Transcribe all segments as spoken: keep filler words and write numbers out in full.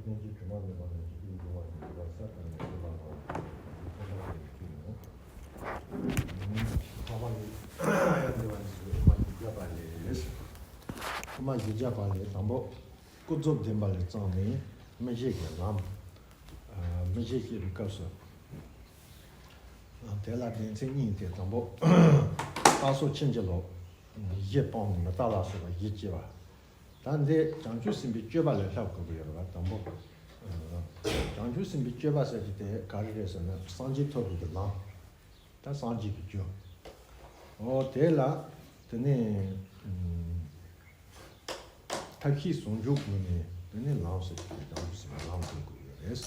ལྷན་ཅིག་དྲི་མ་མེད་པ་ནི་འཇིག་རྟེན་འབྱུང་བ་ཡི་འདུལ་བ་གསར་དུ་ནས་འདུལ་བ་ལ་ཐོག་མར་ཡོད་ཀྱི་ཡོད། འཕགས་པ་ཡི་ཡང་འདུལ་བ་ནི་ཨེ་མ་གི་བརྒྱ་པ་ལས། ཨེ་མ་གི་བརྒྱ་པ་ལས་དང་པོ་ཀུན་རྫོབ་བདེན་པ་ལས་བརྩམས་ནས་མིག་ཤེས་ཀྱི་ལམ། མིག་ཤེས་ཤེས་པའི་སྐབས་སུ། དེ་ལ་སྡེ་ཚན་གཉིས་ཏེ། དང་པོ་རྟགས་སོགས་ཕྱིན་ཅི་ལོག་གཞི་སྤངས་ནས་མི་རྟག་ལ་སོགས་པ་གཞི་བཅད་པ། ད་འདི་བྱང་ཆུབ་སེམས་དཔའི་སྤྱོད་པ་ལས་ལྷག་དགོས་ཀྱི་ཡོད་རེད་པ། དང་པོ། བྱང་ཆུབ་སེམས་དཔའི་སྤྱོད་པ་ཟེར་གྱི་དེ་ག་རེ་རེད་ཟེར་ན་སངས་རྒྱས་ཐོབ་པའི་གི་ལམ། ད་སངས་རྒྱས་ཀྱི་རྒྱུ། འོ་དེ་ལ་དེ་ནས་ཐབས་ཤེས་ཟུང་འཇུག་ངོས་ནས་དེ་ནས་ལམ་ཟེར་གྱི་དེ་བྱང་ཆུབ་སེམས་དཔའི་ལམ་སྟོན་དགོས་ཀྱི་ཡོད་རེད།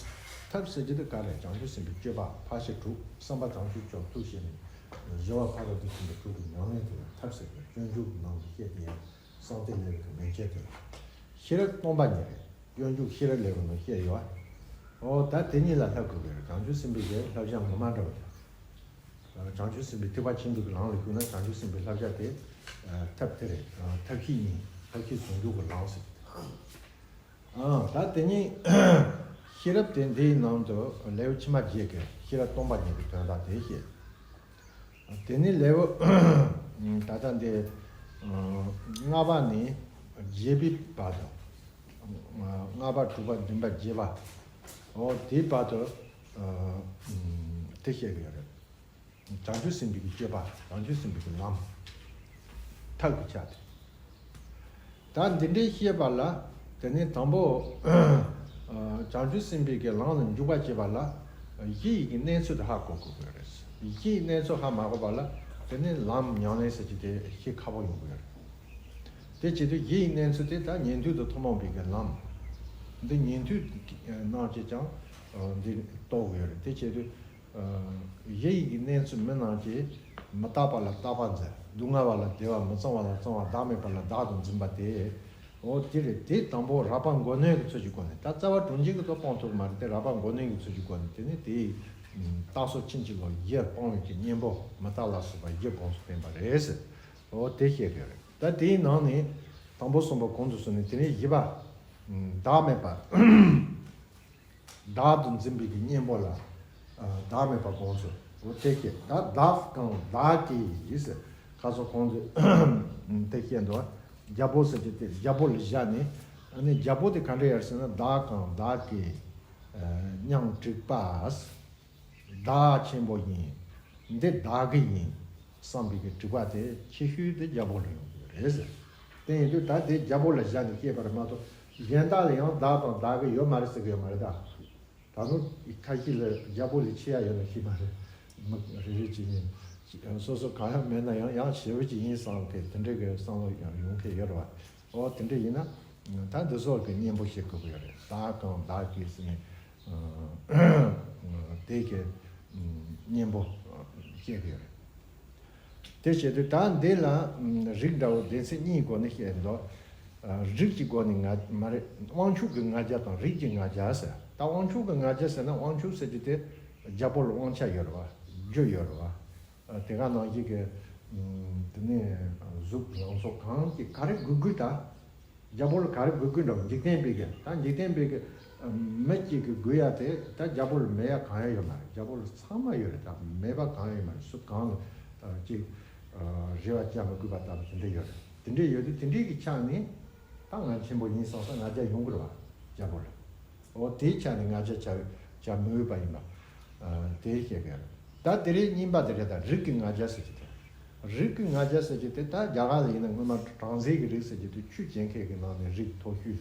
ཐབས་ཟེར་གྱི་དེ་ག་རེ། བྱང་ཆུབ་སེམས་དཔའི་སྤྱོད་པ་ཕར་ཕྱིན་དྲུག་བསམ་པ་བྱང་ཆུབ་མཆོག་ཐུགས་བཞེད་ནས་བཞི་པ་ཕ་རོལ་ཏུ་ཕྱིན་པ་དྲུག་གི་ཉམས་ལེན་དེ་ལ་ཐབས་ཟེར་གྱི་སྤྱོད་འཇུག་གི་ནང་དུ་བཤད་དེ་ཡང་གསང་སྟེ་ལེའུ་གི་མན་ཆད་དེ་ལ། ཤེས་རབ་སྟོང་པ་ཉིད་རེད། སྤྱོད་འཇུག་ཤེས་རབ་ལེའུ་ནང་བཤད་ཡོད། འོ་ད་དེ་གཉིས་ལ་ལྷག་དགོས་པའི་བྱང་ཆུབ་སེམས་དཔའི་གི་བསླབ་བྱ་ངོ་མ་འདྲ་བ་དེ། བྱང་ཆུབ་སེམས་དཔའི་ཐེག་པ་ཆེན་པོའི་གི་ལམ་ལ་ཞུགས་ན་བྱང་ཆུབ་སེམས་དཔའི་བསླབ་བྱ་དེ་ཐབས་དེ་རེད། ཐབས་ཤེས་གཉིས། ཐབས་ཤེས་ཟུང་འཇུག་གི་ལམ་ཟེར་གྱི་དེ། ཨ། ད་དེ་ཉིད་ཤེས་རབ་དེ་འདིའི་ནང་དུ་ལེའུ་ཕྱི་མ་བརྒྱད་ཀྱི་ཤེས་རབ་སྟོང་པ་ཉིད་ཀྱི་དོན་དག་དེ་བཤད། དེ་ནི་ལེའུ་ད་ལྟ་འདི་ལྔ་པ་ནས་བརྒྱད་པའི་བར་དུ། ལྔ་པ་དྲུག་པ་བདུན་པ་བརྒྱད་པ། འོ་དེའི་བར་དུ་དེ་བཤད་ཀྱི་ཡོད་རེད། བྱང་ཆུབ་སེམས་དཔའི་གི་སྤྱོད་པ། བྱང་ཆུབ་སེམས་དཔའི་གི་ལམ། ཐབས་ཀྱི་ཆ་དེ། ད་འདི་འདྲའི་བཤད་པ་ལ་དེ་ནས་དང་པོ་བྱང་ཆུབ་སེམས་དཔའི་གི་ལམ་ལ་འཇུག་པ་བྱེད་པ་ལ་གཞི་ཡི་གི་གནས་ཚུལ་དེ་ཧ་གོ་དགོས་ཀྱི་རེད། གཞི་ཡི་གནས་ཚུལ་ཧ་མ་གོ་བ་ལ་དེ་ནས་ལམ་ཉམས་ལེན་ཟེར་གྱི་དེ་ཤེས་ཁག་པོ་ཡོང་གི་ཡོད་རེད། དེ་བྱེད་དུས་གཞི་ཡི་གནས་ཚུལ་དེ་ད་ཉན་ཐོས་དང་ཐུན་མོང་པའི་གི་ལམ། འདི་ཉན་ཐོས་རྣམས་ཀྱིས་ཀྱང་འདི་རྟོགས་དགོས་ཡོད་རེད། དེ་བྱེད་དུས་གཞི་ཡི་གི་གནས་ཚུལ་མི་རྣམས་ཀྱིས་མི་རྟག་པ་ལ་རྟག་པར་འཛིན། སྡུག་བསྔལ་བ་ལ་བདེ་བ། མི་གཙང་བ་ལ་གཙང་བ། བདག་མེད་པ་ལ་བདག་ཏུ་འཛིན་པ་དེ། འོ་དེ་རེད། དེ་དང་པོ་རགས་པ་མགོ་གནོན་གྱི་ཚུལ་གྱིས་གོ་ནས། ད་རྩ་བ་དྲུག་འཇིག་གི་ཐོག་སྤོང་ཐུབ་ཀྱི་མ་རེད་དེ། རགས་པ་མགོ་གནོན་གྱི་ཚུལ་གྱིས་གོ་ནས་དེ་ནི་དེའི་རྟགས་སོགས་ཕྱིན་ཅི་ལོག་གཞི་སྤོང་བའི་གི་གཉེན་པོ་མི་རྟག་ལ་སོགས་པ་གཞི་སྤོང་སུ་བསྟན་པ་རེད་ཟེར། འོ་དེ་བཤད་དགོས་རེད། ད་དེའི་ནང་ནས་དང་པོ་གསུམ་པ་གོང་དུ་སོང་ནས་དེ་ནས་བཞི་པ། བདག་མེད་པ། བདག་ཏུ་འཛིན་པའི་གི་གཉེན་པོ་ལ། ཨ། བདག་མེད་པ་དགོངས་སོ། འོ་དེ་སྐད། ད་བདག་གང་བདག་གིས་ཟེར། ཁ་སོགས་གོང་དུ་དེ་བཤད་འདུག་རྒྱལ་པོ་ཟེར་གྱི་དེ་རྒྱལ་པོ་ལ་བཞག་ནས། ཨ་ནི་རྒྱལ་པོ་དེ་ག་འདྲ་ཡར་ཟེར་ན། བདག་གང་བདག་གིས། ཨ། སྙིང་དྲེགས་པ། བདག་ཆེན་པོ་ཡིན། འདི་བདག་གི་ཡིན། བསམ་པའི་གི་དྲེགས་པ་དེ་ཆེ་ཤོས་དེ་རྒྱལ་པོ་ལ་ཡོང་གི་རེད་ཟེར། དེ་ཡིན་དུས་ད་དེ་རྒྱལ་པོ་ལ་བཞག་ནས་བཤད་པ་རེད་མ་གཏོགས། གཞན་དག་ལ་ཡང་བདག་དང་བདག་གི་ཡོད་མ་རེད་ཟེར་གི་ཡོད་མ་རེད་ད། ད་དུང་ཁ་ཤས་ལ་རྒྱལ་པོ་ལས་ཆེ་ཡ་ཡོད་ན་ཤེས་མ་རེད། མི་རེ་རེ་བྱས་ནས་སོ་སོ་གང་ཡང་མེད་ན་ཡང་ཡང་ཞེ་པོ་ཅིག་ཡིན་བསམ་གི་དེ་འདྲའི་གི་བསམ་བློ་ཡང་ཡོང་མཁན་ཡོད་རེད་བ། འོ་དེ་འདྲ་ཡིན་ན་ད་འདི་ཚོ་གི་གཉེན་པོ་བཤད་དགོས་ཀྱི་ཡོད་རེད། བདག་གང་བདག་གིས་ཟེར་ནས། དེ་གི་གཉེན་པོ་བཤད་ཀྱི་ཡོད་རེད། དེ་བྱེད་དུས་ད་འདི་ལ་རིགས་འདྲ་བོ་སྡེ་ཚན་གཉིས་སྒོ་ནས་བཤད་འདུག་རིགས་ཀྱི་སྒོ་ནས་ང་མ་རེད། དབང་ཕྱུག་གི་ང་རྒྱལ་དང་རིགས་ཀྱི་ང་རྒྱལ་ཟེར། ད་དབང་ཕྱུག་གི་ང་རྒྱལ་ཟེར་ན། དབང་ཕྱུག་ཟེར་གྱི་དེ་རྒྱལ་པོ་ལ་དབང་ཆ་ཡོད་རེད་བ། རྒྱུ་ཡོད་རེད་བ། དེ་ག་ནང་བཞིན་གྱི། དེ་ནས་གཟུགས་ལང་ཚོ་གང་གི་ག་རེ་དགོས་དགོས་ད། རྒྱལ་པོ་ལ་ག་རེ་དགོས་དགོས་འདྲ་བོ། འཇིག་རྟེན་པའི་གི། ད་འཇིག་རྟེན་པའི་གི་མི་གཅིག་གི་དགོས་ཡ་དེ་ད་རྒྱལ་པོ་ལ་མེད་ཡ་གང་ཡང་ཡོད་མ་རེད། རྒྱལ་པོ་ལ་ཚང་མ་ཡོད་རེད། ད་མེད་པ་གང་ཡང་ཡོད་མ་རེད། སུ་གང་ལ་ཅིག་རེ་བ་བཅའ་མི་དགོས་པ་ལྟ་བུ་དེ་འདྲ་ཡོད་རེད། དེ་འདྲ་ཡོད་དུས་དེ་འདྲའི་གི་ཆ་ནས་ད་ང་ཆེན་པོ་ཡིན་བསམ་བསམ་ང་རྒྱལ་ཡོང་གི་རེད་བ། རྒྱལ་པོ་ལ། འོ་དེའི་ཆ་ནས་ང་རྒྱལ་བྱ་བྱ་མི་འོས་པ་ཡིན་པ། ཨ། དེ་བཤད་གི་ཡོད། ད་དེ་རིང་གཉིས་པ་དེ་རེད། ད་རིགས་ཀྱི་ང་རྒྱལ་ཟེར་གྱི་དེ། རིགས་ཀྱི་ང་རྒྱལ་ཟེར་གྱི་དེ་ད་རྒྱ་གར་ལ་ཡིན་ན་སྔོན་མ་བྲམ་ཟེ་གི་རིགས་ཟེར་གྱི་དེ་ཆོས་བྱེད་མཁན་གྱི་ནང་ནས་རིགས་མཐོ་ཤོས།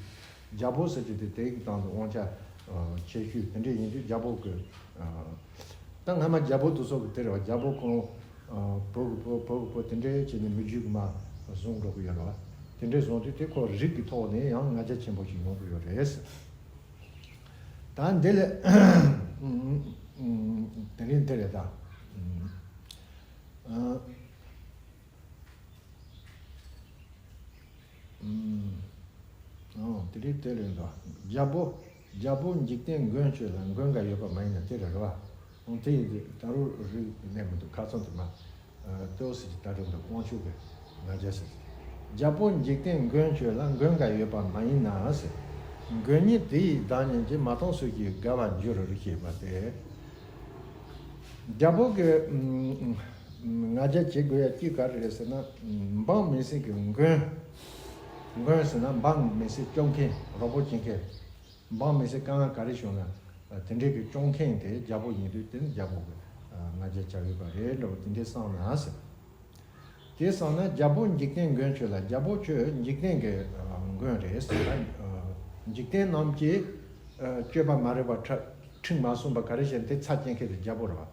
རྒྱལ་པོ་ཟེར་གྱི་དེ་དེའི་སྟེང་དུ་དབང་ཆ་ཆེ་ཤོས་དེ་འདྲ་ཡིན་དུས་རྒྱལ་པོ་གི། ཨ། ད་སྔ་མ་རྒྱལ་པོ་དེ་ཚོ་གི་དེ་རེད་བ། རྒྱལ་པོ་ཁོང་། ཨ། བུ་གི་བུ། བུ་གི་བུ། དེ་འདྲ་བྱས་ནས་མི་རྒྱུད་ཀྱི་མ་བཟུང་འགྲོ་གི་ཡོད་རེད་བ། དེ་འདྲ་བཟུང་དུས་དེ་ཁོ་རིགས་ཀྱི་ཐོག་ནས་ཡང་ང་རྒྱལ་ཆེན་པོ་ཞིག་ཡོང་གི་ཡོད་རེད། ད་འདི་ལས་དེ་རིང་འདི་རེད་ད། ཨ། ཨ། དེ་རིང་དེ་རེད་ད། རྒྱལ་པོ། རྒྱལ་པོ་འཇིག་རྟེན་མགོན་ཁྱོད་ལ། མགོན་འགའ་ཡོད་པ་མ་ཡིན་ན། དེ་རེད་རེད་བ། འོ་དེ་ཡིན་དུས་ད་རུང་རིགས་གནས་མི་འདུག་ཁ་ཚོན་དུ་མ། ཨ། ཏོག་ཙམ་ཅིག་ད་རུང་འདུག་དབང་ཕྱུག་གི་ང་རྒྱལ་ཟེར། རྒྱལ་པོ་འཇིག་རྟེན་མགོན་ཁྱོད་ལ། མགོན་འགའ་ཡོད་པ་མ་ཡིན་ན་ཟེར། མགོན་ཉིད་དེ་ཡི་བདག་ཉིད་ཀྱི། མ་བཏང་སུ་ཞིག་དགའ་བར་འགྱུར་ཞེས་པ་སྟེ། རྒྱལ་པོ་གི་ང་རྒྱལ་བྱེད་དགོས་ཡ་གཅིག་ག་རེ་རེད་ཟེར་ན། འབངས་མི་སེར་གྱི་མགོན། མགོན་ཟེར་ན་འབངས་མི་སེར་སྐྱོང་མཁན་རོགས་པོ་བྱེད་མཁན། འབངས་མི་སེར་དཀའ་ངལ་ག་རེ་བྱུང་ན་དེ་འདྲའི་གི་སྐྱོང་མཁན་དེ་རྒྱལ་པོ་ཡིན་དུས་དེ་ནི་རྒྱལ་པོ་གི་ང་རྒྱལ་བྱ་འོས་པ་རེད་འདྲ་བོ་དེ་འདྲའི་བསམ་ན་ཟེར། དེ་སོང་ན་རྒྱལ་པོ་འཇིག་རྟེན་མགོན་ཁྱོད་ལ། རྒྱལ་པོ་ཁྱོད་འཇིག་རྟེན་གྱི་ཨ་མགོན་རེད་ཟེར། ཨ་འཇིག་རྟེན་རྣམས་ཀྱི་ཨ་སྤྱོད་པ་མ་རིག་པ་ཁྲ་ཁྲིམས་མ་སྲུང་པ་ག་རེ་བྱས་དེ་ཚར་སྐྱེལ་མཁན་དེ་རྒྱལ་པོ་རེད་བ།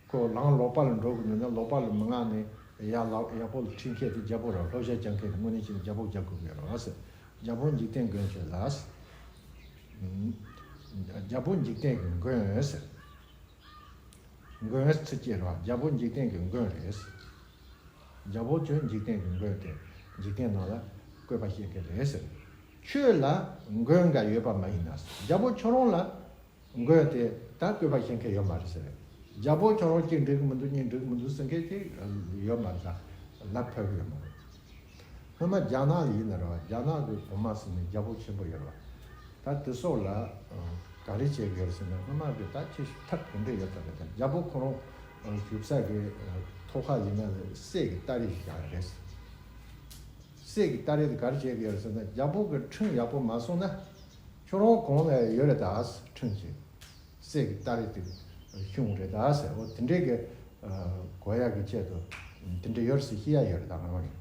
ཁོ་ལམ་ལོག་པ་ལ་འགྲོ་གི་འདུག་ན་ལོག་པ་ལ་མི་མངགས་ནས་ཡར་ལ་ཡག་པོ་ལ་ཁྲིད་མཁན་དེ་རྒྱལ་པོ་རེད་བ། བསླབ་བྱ་སྦྱང་མཁན་དེ་དངོས་གནས་བྱས་ན་རྒྱལ་པོ་རྒྱག་དགོས་ཀྱི་རེད་བ་ཟེར། རྒྱལ་པོ་འཇིག་རྟེན་མགོན་ཁྱོད་ལ་ཟེར། ཨ་རྒྱལ་པོ་འཇིག་རྟེན་གྱི་མགོན་ཟེར། མགོན་ཚུལ་སྐྱེས་རེད་བ། རྒྱལ་པོ་འཇིག་རྟེན་གྱི་མགོན་རེད། རྒྱལ་པོ་ཁྱོད་འཇིག་རྟེན་གྱི་མགོན་དེ་འཇིག་རྟེན་ནང་ལ་བཀོད་པ་བཤད་མཁན་རེད་ཟེར། ཁྱོད་ལ་མགོན་འགའ་ཡོད་པ་མ་ཡིན་ན་ཟེར། རྒྱལ་པོ་ཁྱོད་རང་ལ་མགོན་དེ་ད་བཀོད་པ་བཤད་མཁན་ཡོད་མ་རེད་ཟེར། རྒྱལ་པོ་ཁྱོད་རང་གཅིག་འགྲིག་གི་མི་འདུག་གཉིས་འགྲིག་གི་མི་འདུག་ཟེར་མཁན་ཅིག་ཡོད་མ་རེད། ད་ལབ་ཕོད་གི་ཡོད་མ་རེད། སྔོན་མ་རྒྱ་ནག་ལ་ཡིན་ན་རེད་བ། རྒྱ་ནག་གི་གོང་མ་ཟེར་ནས་རྒྱལ་པོ་ཆེན་པོ་ཡོད་རེད་བ། ད་དེ་སོགས་ལ་ཨ་ག་རེ་བྱེད་དགོས་ཟེར་ན། སྔོན་མ་གི་ད་ཁྱེད་ཐབས་ག་འདྲ་ཡོད་ད་རེད། ད་རྒྱལ་པོ་ཁོ་རང་ཨ་བཞུགས་ས་གི་ཨ་ཐོག་ཁ་ཡིན་ན་ལ་སྲས་ཀྱི་སྟ་རེ་ཞིག་རྒྱག་རེད། སྲས་ཀྱི་སྟ་རེ་དེ་ག་རེ་བྱེད་དགོས་ཟེར་ན། རྒྱལ་པོ་གི་ཁྲིམས་ཡག་པོ་མ་སྲུང་ན་ཁྱོད་རང་གོང་ལ་ཡོད་རེད་ད་ཁྲིམས་ཀྱི། སྲས་ཀྱི་སྟ་རེ་དེ་ཤོང་རེད་ད་ཟེར། འོ་དེ་འདྲའི་གི་ཨ་གོ་ཡག་གི་ཆེད་དུ་དེ་འདྲ་ཡོད་རེད་ཟེར་བཤད་ཡ་ཡོད་རེད་ད་ང་རང་ཡིན།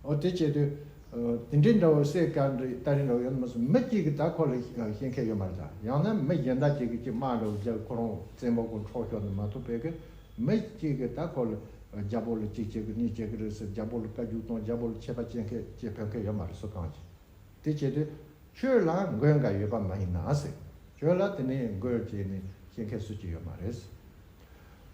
འོ་དེ་བྱེད་དུས་ཨ་དེ་འདྲའི་འདྲ་བོ་སྲས་ཀ་འདྲ་སྟ་རེ་འདྲ་བོ་ཡོད་མ་སོང་། མི་གཅིག་གིས་ད་ཁོ་ལ་ཤེས་མཁན་ཡོད་མ་རེད་ད། ཡང་ན་མི་གཞན་དག་ཅིག་གིས་ཅིག་དམག་འདྲ་བོ་རྒྱག་ཁོ་རང་བཙན་པོ་ཁོ་འཕྲོག་ཤོར་ནས་མ་ཐུབ་པའི་གི་མི་གཅིག་གིས་ད་ཁོ་ལ་རྒྱལ་པོ་ལ་གཅིག་བྱེད་གི་གཉིས་བྱེད་གི་རེད་ཟེར། རྒྱལ་པོ་ལ་བཀའ་བཀྱོན་གཏོང་། རྒྱལ་པོ་ལ་ཆད་པ་བཅད་མཁན་བཅད་ཕོད་མཁན་ཡོད་མ་རེད་སུ་གང་ཅིག་དེ་བྱེད་དུས་ཁྱོད་ལ་མགོན་འགའ་ཡོད་པ་མ་ཡིན་ན་ཟེར། ཁྱོད་ལ་དེ་ནས་མགོན་བྱས་ནས་ཤེས་མཁན་སུ་གཅིག་ཡོད་མ་རེད།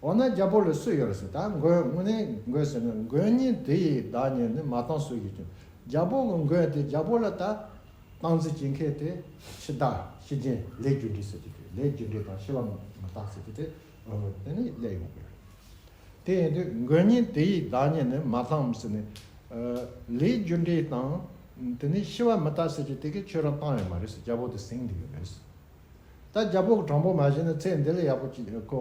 འོ་ན་རྒྱལ་པོ་ལ་སུ་ཡོད་རེད་ཟེར། ད་མགོན་དངོས་གནས་མགོན་ཟེར་ན་མགོན་ཉིད་དེ་ཡི་བདག་ཉིད་ནི། མ་བཏང་སུ་ཞིག་ཀྱང་། རྒྱལ་པོ་གི་མགོན་དེ་རྒྱལ་པོ་ལ་ད་སྟངས་འཛིན་བྱེད་མཁན་དེ་ཕྱི་བདག་ཕྱི་རྒྱན་ལས་རྒྱུ་འབྲས་ཟེར་གྱི་དེ། ལས་རྒྱུ་འབྲས་དང་ཤི་བ་མི་རྟག་ཟེར་གྱི་དེ། དེ་ནི་ལས་ཡོང་གི་རེད། དེ་ཡིན་དུས་མགོན་ཉིད་དེ་ཡི་བདག་ཉིད་ནི། མ་བཏང་ཟེར་ནས། ཨ་ལས་རྒྱུ་འབྲས་དང་དེ་ནས་ཤི་བ་མི་རྟག་ཟེར་གྱི་དེ་གིས་ཁྱོད་རང་བཏང་ཡོད་མ་རེད་ཟེར། རྒྱལ་པོ་དེ་ཟིན་བསྡད་ཡོད་རེད། ད་རྒྱལ་པོ་གི་དྲང་པོ་མ་བྱས་ན་ཚེ་འདི་ལ་ཡག་པོ་ཅིག་ཁོ་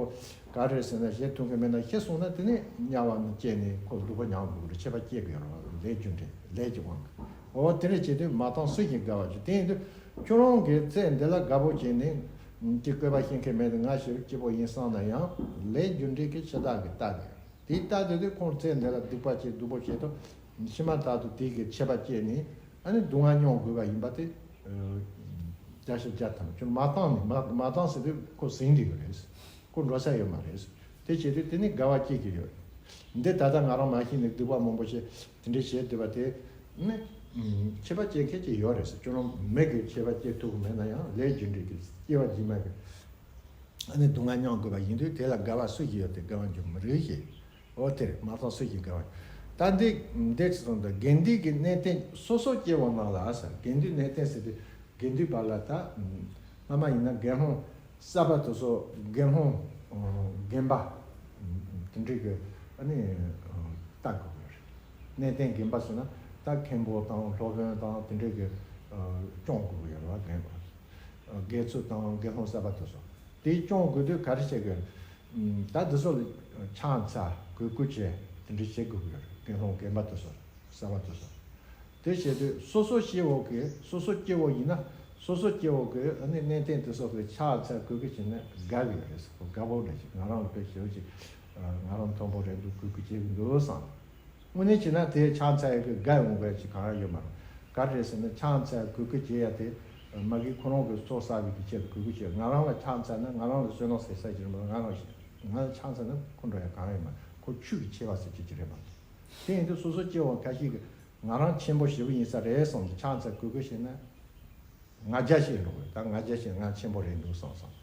ག་རེ་ཟེར་ན་བྱེད་ཐུབ་མཁན་མེད་ན། ཤི་སོང་ན་དེ་ནས་དམྱལ་བ་ནང་སྐྱེས་ནས་ཁོ་སྡུག་པ་མྱང་དགོས་རེད། ཆད་པ་སྐྱེ་དགོས་རེད། ལས་རྒྱུ་འབྲས་ལས་ཀྱི་དབང་གིས། འོ་དེ་འདྲ་བྱེད་དུས་མ་བཏང་སུ་ཞིག་དགའ་བར་འགྱུར། དེ་ཡིན་དུས་ཁྱོད་རང་གིས་ཚེ་འདི་ལ་དགའ་པོ་བྱས་ནས་ཅིག་བཀོད་པ་ཤེས་མཁན་མེད་ན། ང་ཞེ་པོ་སྐྱིད་པོ་ཡིན་བསམ་ན་ཡང་ལས་རྒྱུ་འབྲས་ཀྱི་ཕྱི་བདག་གིས་བལྟ་དགོས། དེ་ལྟ་དུས་དེ་ཁོང་ཚེ་འདི་ལ་སྡིག་པ་བྱས་སྡུག་པོ་བྱས་དུས་ཕྱི་མ་ལྟར་དུ་དེ་གི་ཆད་པ་བཅད་ནས་ཨ་ནི་སྡུག་བསྔལ་མྱོང་དགོས་པ་ཡིན་པ་དེ་བརྒྱ་ཆ་བརྒྱ་ཐམ་ཁྱོད་མ་བཏང་ནས་མ་མ་བཏང་ཟེར་དུས་ཁོ་ཟིན་འགྲིག་གི་རེད། ཁོ་འགྲོ་ས་ཡོད་མ་རེད། དེ་བྱེད་དུས་དེ་ནི་དགའ་བ་སྐྱེ་གི་ཡོད། འདི་ད་ལྟ་ང་རང་མ་ཤེས་ནས་སྡིག་པ་མང་པོ་བྱས་དེ་འདྲས་བྱས་བསྡད་པ་དེ་ནི་ཆད་པ་བཅད་མཁན་ཅིག་ཡོད་རེད་ཟེར། ཁྱོད་རང་མི་གི་ཆད་པ་བཅད་ཐུབ་གི་མེད་ན་ཡང་ལས་རྒྱུ་འབྲས་ཀྱི་སྐྱེ་བ་རྗེས་མ་གི་ཨ་ནི་སྡུག་བསྔལ་མྱོང་དགོས་པ་ཡིན་དུས་དེ་ལ་དགའ་བ་སུ་ཞིག་ཡོད་དེ་དགའ་བ་འགྱུར་མི་རུང་ཞེས། འོ་དེར་མ་བཏང་སུ་ཞིག་དགའ་བ། ད་འདི་འདི་ཚོ་དང་དགེ་འདུན་གྱི་གནས་བརྟན་སོ་སོ་སྐྱེ་བོ་རྣམས་ལ་ཟེར། དགེ་འདུན་གནས་བརྟན་ཟེར་དུས་དགེ་འདུན་པ་ལ་ད་སྔ་མ་ཡིན་ན་དགེ་སློང་གསར་པ་དེ་ཚོ་དགེ་སློང་རྒན་པ་དེ་འདྲ་གི་ཨ་ནི་ལྟ་དགོས་ཀྱི་རེད། གནས་བརྟན་རྒན་པ་ཟེར་ན་ད་མཁན་པོ་དང་སློབ་དཔོན་དང་དེ་འདྲ་གི་སྐྱོང་དགོས་ཀྱི་ཡོད་རེད་བ། རྒན་པ། དགེ་ཚུལ་དང་དགེ་སློང་གསར་པ་དེ་ཚོ། དེ་སྐྱོང་དགོས་དུས་ག་རེ་བྱེད་དགོས། ད་འདི་ཚོ་ལ་ཕྱག་འཚལ་གུས་བཀུར་བྱས་དེ་འདྲ་བྱེད་དགོས་ཀྱི་རེད། དགེ་སློང་རྒན་པ་དེ་ཚོ་གསར་པ་དེ་ཚོ། དེ་བྱེད་དུས་སོ་སོ་སྐྱེ་བོ་གིས་སོ་སོ་སྐྱེ་བོ་ཡིན་ན་སོ་སོ་སྐྱེ་བོ་གིས་ཨ་ནི་གནས་བརྟན་དེ་ཚོ་གིས་ཕྱག་འཚལ་གུས་བཀུར་བྱས་ན་དགའ་གི་རེད། དགའ་པོ་འདྲ་ཞིག་ང་རང་ལ་དཔེ་ཞེ་པོ་ཅིག་ང་རང་མཐོན་པོ་རེད་འདུག་གུས་བཀུར་བྱེད་ཀྱི་འདུག་བསམ། དངོས་གནས་བྱས་ན་དེ་ཕྱག་འཚལ་ཡག་གི་དགའ་ཡོང་དགོས་ཡག་ཅིག་གང་ཡང་ཡོད་མ་རེད། ག་རེ་རེད་ཟེར་ན་ཕྱག་འཚལ་གུས་བཀུར་བྱེད་ཡག་དེ་མ་གི་ཁོ་རང་གི་ཚོགས་བསགས་པའི་གི་ཆེད་དུ་གུས་བཀུར་བྱེད། ང་རང་ལ་ཕྱག་འཚལ་ན་ང་རང་ལ་བསོད་ནམས་ཟད་ས་ཅིག་རེད་མ་གཏོགས་ང་རང་ལ་ང་ལ་ཕྱག་འཚལ་ན་ཁོ་འགྲོ་ཡག་གང་ཡང་ཡོད་མ་རེད། ཁོ་ཆོས་ཀྱི་ཆེ་བ་ཟེར་བྱེད་ཀྱི་རེད་མ་གཏོགས། དེ་ཡིན་དུས་སོ་སོ་སྐྱེ་བོ་ཁ་ཤས་ཀྱིས་ང་རང་ཆེན་པོ་ཞེ་པོ་ཡིན་ས་རེད་བསམ་གྱི་ཕྱག་འཚལ་གུས་བཀུར་བྱེད་ན། ང་རྒྱལ་ཞིག་འགྲོ་དགོས། ད་ང་རྒྱལ་ཞིག་ང་ཆེན་པོ་རེད་འདུག་བསམ་བསམ།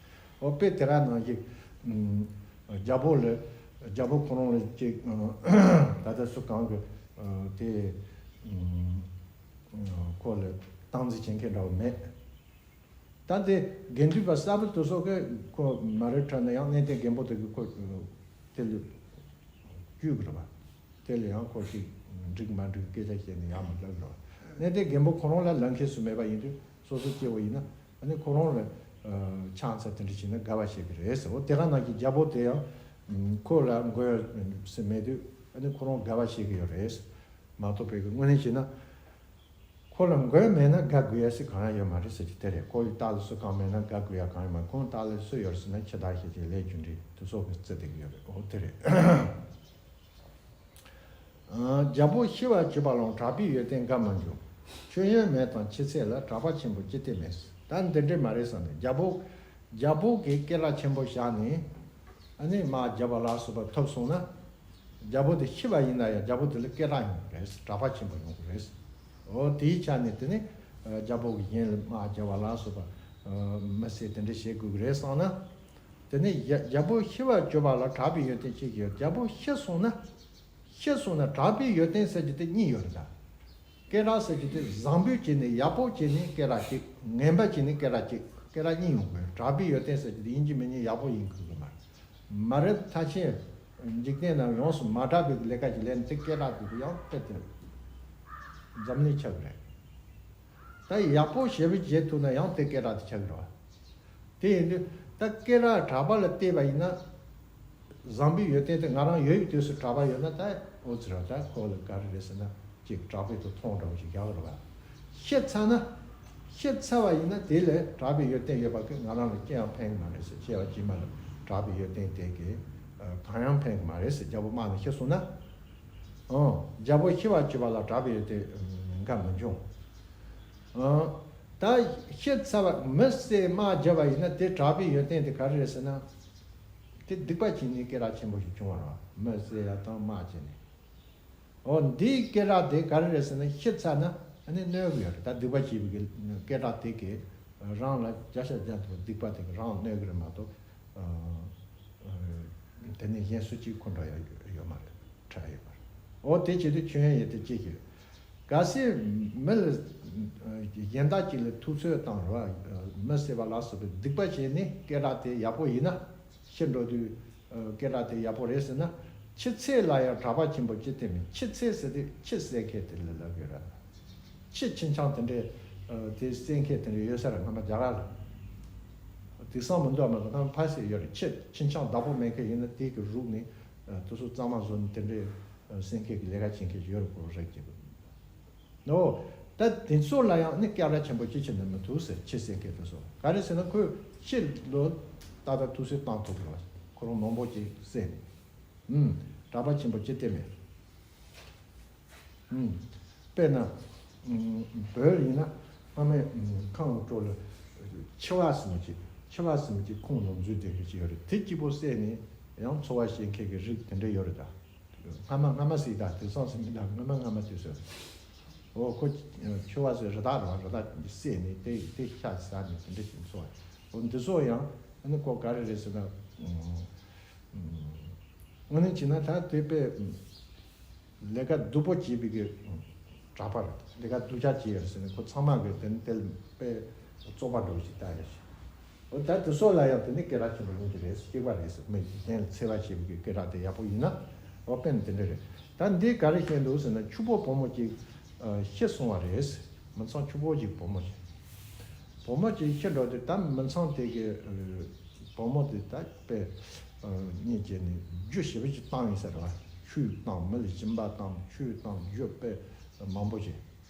འོ་དཔེ་དེ་ར་ནང་བཞིན། རྒྱལ་པོ་ལ་རྒྱལ་པོ་ཁོ་རང་ལ་ཅིག་ད་ལྟ་སུ་གང་གི་དེ་ཁོ་ལ་སྟངས་འཛིན་བྱེད་མཁན་འདྲ་བོ་མེད། ད་དེ་དགེ་འདུན་པ་གསར་པ་དེ་ཚོ་གི་ཁོ་མ་རེད་ཁྲ་ན་ཡང་གནས་བརྟན་རྒན་པོ་དེ་གི་ཁོ་དེ་ལ་བཅོས་གི་རེད་པ། དེ་ལ་ཡང་ཁོ་ཅིག་འགྲིག་མ་འགྲིག་སྐད་ཆ་བཤད་ནས་ཡག་མ་ལབ་རོགས། གནས་བརྟན་རྒན་པོ་ཁོ་རང་ལ་ལབ་མཁན་སུ་མེད་པ་ཡིན་དུས་ སོ་སོ་སྐྱེ་བོ་ཡིན་ན་ཨ་ནི་ཁོ་རང་ལ་ཨ་ཆང་ས་དེ་འདྲ་བྱས་ན་དགའ་བ་བྱེད་ཀྱི་རེད་ཟེར། འོ་དེ་ག་ནང་གི་རྒྱལ་པོ་དེ་ཡང་ཁོ་ལ་མགོ་ཡོད་ཟེར་མེད་དུས་ཨ་ནི་ཁོ་རང་དགའ་བ་བྱེད་ཀྱི་ཡོད་རེད་ཟེར། མ་གཏོགས་པའི་གི་དངོས་གནས་བྱས་ན། ཁོ་ལ་མགོ་མེད་ན་དགའ་དགོས་ཡ་ཞིག་གང་ཡང་ཡོད་མ་རེད་ཟེར་གྱི་དེ་རེད། ཁོ་ཡི་རྟགས་ལ་སུ་གང་མེད་ན་དགའ་དགོས་ཡ་གང་ཡང་མ་རེད། ཁོང་རྟགས་ལ་སུ་ཡོད་ཟེར་ན་ཁྱི་དག་ཤེས་ཀྱི་ལས་རྒྱུ་འབྲས་དེ་ཚོ་གི་རྩི་དེ་གི་ཡོད་རེད། འོ་དེ་རེད། ཨ། རྒྱལ་པོ་ཤི་བར་གྱུར་པ་ལའང་གྲགས་པའི་ཡོན་ཏན་འགའ་མི་འབྱུང་། མཆོད་ཡོན་མེད་དང་ཁྱི་ཚེ་ལ་གྲགས་པ་ཆེན་པོ་ཅི་སྟེ་མེད། ད་འདི་འདྲས་མ་རེད་བསམ་ནས་རྒྱལ་པོ། རྒྱལ་པོ་གིས་སྐད་གྲགས་ཆེན་པོ་བཞག་ནས། ཨ་ནི་དམག་རྒྱབ་པ་ལ་སོགས་པ་ཐོབ་སོང་ན། རྒྱལ་པོ་དེ་ཤི་བ་ཡིན་ན་ཡང་རྒྱལ་པོ་དེ་ལ་སྐད་གྲགས་ཡོང་གི་རེད། གྲགས་པ་ཆེན་པོ་ཡོང་གི་རེད། འོ་དེའི་ཆ་ནས་དེ་ནི་རྒྱལ་པོ་གིས་གཞན་ལ་དམག་རྒྱབ་པ་ལ་སོགས་པ་མི་བསད་དེ་འདྲ་བྱེད་དགོས་ཀྱི་རེད་བསམ་ན། དེ་ནི་རྒྱ- རྒྱལ་པོ་ཤི་བར་གྱུར་པ་ལ་གྲགས་པའི་ཡོན་ཏན་ཅི་ཞིག་ཡོད། རྒྱལ་པོ་ཤི་སོང་ན། ཤི་སོང་ན་གྲགས་པའི་ཡོན་ཏན་ཟེར་རྒྱུ་དེ་གཉིས་ཡོད་རེད་ད། སྐད་གྲགས་ཟེར་རྒྱུ་དེ་བཟང་པོའི་ཆ་ནས་ཡག་པོའི་ཆ་ནས་སྐད་གྲགས་གཅིག་ངན་པའི་ཆ་ནས་སྐད་གྲགས་གཅིག་སྐད་གྲགས་གཉིས་ཡོང་དགོས། གྲགས་པའི་ཡོན་ཏན་ཟེར་རྒྱུ་དེ་ཡིན་གཅིག་མིན་གཉིས་ཡག་པོ་ཡིན་དགོས་ཀྱི་མ་རེད། མ་རེད་ཐ་ཆད། འཇིག་རྟེན་ནང་ཡོངས་སུ་མ་གྲགས་པའི་ལས་ཀ་ཅིག་ལས་ནས་དེ་སྐད་གྲགས་དེ་ཡང་དཔེ་དེ་འཛམ་གླིང་ཆགས་ཀྱི་རེད། ད་ཡག་པོ་ཞེ་པོ་བྱེད་ཐུབ་ན་ཡང་དེ་སྐད་གྲགས་དེ་ཆགས་ཀྱི་རེད་བ། དེ་ཡིན་དུས་ད་སྐད་གྲགས་གྲགས་པ་ལ་བལྟས་པ་ཡིན་ན། བཟང་པོའི་ཡོན་ཏན་དེ་ང་རང་ཡོད་པའི་དུས་སུ་གྲགས་པ་ཡོད་ན་ད་འོ་ཙི་ར་ད་ཁོ་ལ་ག་རེ་རེད་ཟེར་ན་ཅིག་གྲགས་པའི་དུ་མཐོང་འདྲ་བོ་ཞིག་རྒྱག་རེད་བ། ཤི་ཚར་ན། ཤི་ཚར་བ་ཡིན་ན་དེ་ལས་གྲགས་པའི་ཡོན་ཏན་ཡོད་པ་གི་ང་རང་ལ་ཅི་ཡང་ཕན་གི་མ་རེད་ཟེར། སྐྱེ་བ་རྗེས་མ་ལ་གྲགས་པའི་ཡོན་ཏན་དེ་གི་གང་ཡང་ཕན་གི་མ་རེད་ཟེར། རྒྱལ་པོ་དམག་ནས་ཤི་སོང་ན། ཨང་། རྒྱལ་པོ་ཤི་བར་གྱུར་པ་ལ་གྲགས་པའི་ཡོན་ཏན་འགའ་མི་འབྱུང་། ཨང་། ད་ཤི་ཚར་བ་མི་བསད་དམག་བརྒྱབ་པ་ཡིན་ན་དེ་གྲགས་པའི་ཡོན་ཏན་དེ་ག་རེ་རེད་ཟེར་ན། དེ་སྡིག་པ་བྱས་ནས་སྐད་གྲགས་ཆེན་པོ་ཞིག་བྱུང་བ་རེད། མི་བསད་ཡ་དང་དམག་བྱས་ནས། འོ་འདིའི་སྐད་གྲགས་དེ་ག་རེ་རེད་ཟེར་ན་ཤི་ཚར་ན་ཨ་ནི་གནོད་གི་ཡོད་རེད། ད་སྡིག་པ་བྱས་པའི་སྐད་གྲགས་དེ་གིས་རང་ལ་བརྒྱ་ཆ་བརྒྱ་ཐུབ་སྡིག་པ་དེ་གིས་རང་གནོད་གི་རེད་མ་གཏོགས། ཨ། ཨ། དེ་ནས་གཞན་སུ་གཅིག་འཁོར་འགྲོ་ཡ་ཡོད་མ་རེད། འཕྲད་ཡོད་མ་རེད། འོ་དེ་བྱེད་དུས་ཁྱོད་ཡང་ཡོད་དེ་ཅི་ཞིག་གལ་སྲིད་མི་ལ་གཞན་དག་ཅིག་ལ་ཐུབ་ཚོད་བཏང་རོགས། མི་བསད་པ་ལ་སོགས་པའི་སྡིག་པ་བྱས་ནས་སྐད་གྲགས་དེ་ཡག་པོ་ཡིན་ན། ཤི་འགྲོ་དུས་སྐད་གྲགས་དེ་ཡག་པོ་རེད་ཟེར་ན། ཁྱི་ཚེ་ལ་ཡང་གྲགས་པ་ཆེན་པོ་ཅི་སྟེ་མེད། ཁྱི་ཚེ་ཟེར་དུས་ཁྱི་བསད་མཁན་དེ་ལ་ལབ་ཡོད་ར། ཁྱི་ཁྱི་སྤྱང་དེ་འདྲས་དེ་བསད་མཁན་དེ་འདྲས་ཡོད་ས་ར། སྔ་མ་རྒྱ་གར་ལ་དེང་སང་མི་འདུག་མ་གཏོགས་སྔ་མ་ཕལ་ཆེར་ཡོད་རེད། ཁྱི་ཁྱི་སྤྱང་བདག་པོ་མེད་མཁན་ཡིན་ན་དེ་གི་རུག་ནས་དེ་ཚོ་གཙང་མ་བཟོ་ནས་དེ་འདྲས་བསད་མཁན་གི་ལས་ཀ་བྱེད་མཁན་ཞིག་ཡོད་རེད། ཁོ་རེད་ཅེས། ཨོ། ད་དེ་ཚོ་ལ་ཡང་ནི་སྐད་གྲགས་ཆེན་པོ་ཅི་བྱེད་ན་མི་ཐུབ་ཟེར། ཁྱི་བསད་མཁན་དེ་ཚོ་ག་རེ་ཟེར་ན་ཁོས་ཁྱི་ལོ་ཏག་ཏག་ཐུག་སེ་བཏང་ཐུབ་རེད་བ། ཁོ་རང་མང་པོ་ཅིག་བསད་ནས། ཨུམ། གྲགས་པ་ཆེན་པོ་ཅི་སྟེ་མེད། ཨུམ། དཔེར་ན། ཨུམ། བོད་ཡིན་ན་སྔ་མའི་ཁམས་ཀྱི་སྤྲོ་ལ་འཆི་བ་ཟེར་མི་ཅིག་འཆི་བ་ཟེར་མི་ཅིག་ཁོང་ནང་འཛུལ་བསྡད་མཁན་ཅིག་ཡོད་རེད། དེ་གཅིག་པོ་བསད་ནས་ཡང་འཚོ་བ་སྐྱེལ་མཁན་གྱི་རིགས་དེ་འདྲ་ཡོད་རེད་ད། སྔ་མ་སྔ་མ་ཟིག་དང་དེང་སང་ཟིག་མི་འདྲ། སྔ་མ་སྔ་མ་དུས་སུ། འོ་ཁོ་འཆི་བ་ཟེར་རི་དྭགས་རེད་བ། རི་དྭགས་བསད་ནས་དེ་དེ་ཤ་ཟ་ནས་དེ་འདྲ་ཞིག་འཚོ་བ། འོ་འདི་ཚོ་ཡང་ཨ་ནི་ཁོ་ག་རེ་རེད་ཟེར་ན། ཨ་ནི་བྱས་ན་ད་དེ་དཔེ་ལས་ཀ་སྡུག་པོ་བྱེད་པའི་གི་གྲགས་པ་རེད། ལས་ཀ་སྡུག་ཅག་བྱེད་ཡོད་ཟེར་ནས་ཁོ་ཚང་མ་གི་དེ་ནི་དེ་ལ་དཔེ་བཙོག་པ་འདྲ་བོ་ཞིག་ལྟ་ཡོད་ཟེར། འོ་ད་དེ་ཚོ་ལ་ཡང་དེ་ནི་སྐད་གྲགས་ཆེན་པོ་ཡོང་གི་རེད། གཅིག་པ་རེད་ཟེར། མི་གཞན་ལ་འཚེ་བ་བྱེད་པའི་སྐད་གྲགས་དེ་ཡག་པོ་ཡིན་ན། འོ་དཔེ་ནི་དེ་འདྲ་རེད། ད་འདི་ག་རེ་བཤད་འདུག་ཟེར་ན་ཕྱུག་པོ་བུ་མོ་གཅིག་ཤི་སོང་བ་རེད། མི་ཚང་ཕྱུག་པོ་གཅིག་བུ་མོ་ཤི། བུ་མོ་གཅིག་ཤི་འགྲོ་དུས་ད་མི་ཚང་དེ་གི་བུ་མོ་དེ་ད་དཔེ་གཉིད་བྱས་ནས་རྒྱུ་ཞེ་པོ་ཅིག་བཏང་ཡིན་ཟེར་བ། ཆུ་བཏང་། མི་ལ་སྦྱིན་པ་བཏང་། ཆུ་བཏང་། རྒྱུ་དཔེ་མང་པོ་བྱས།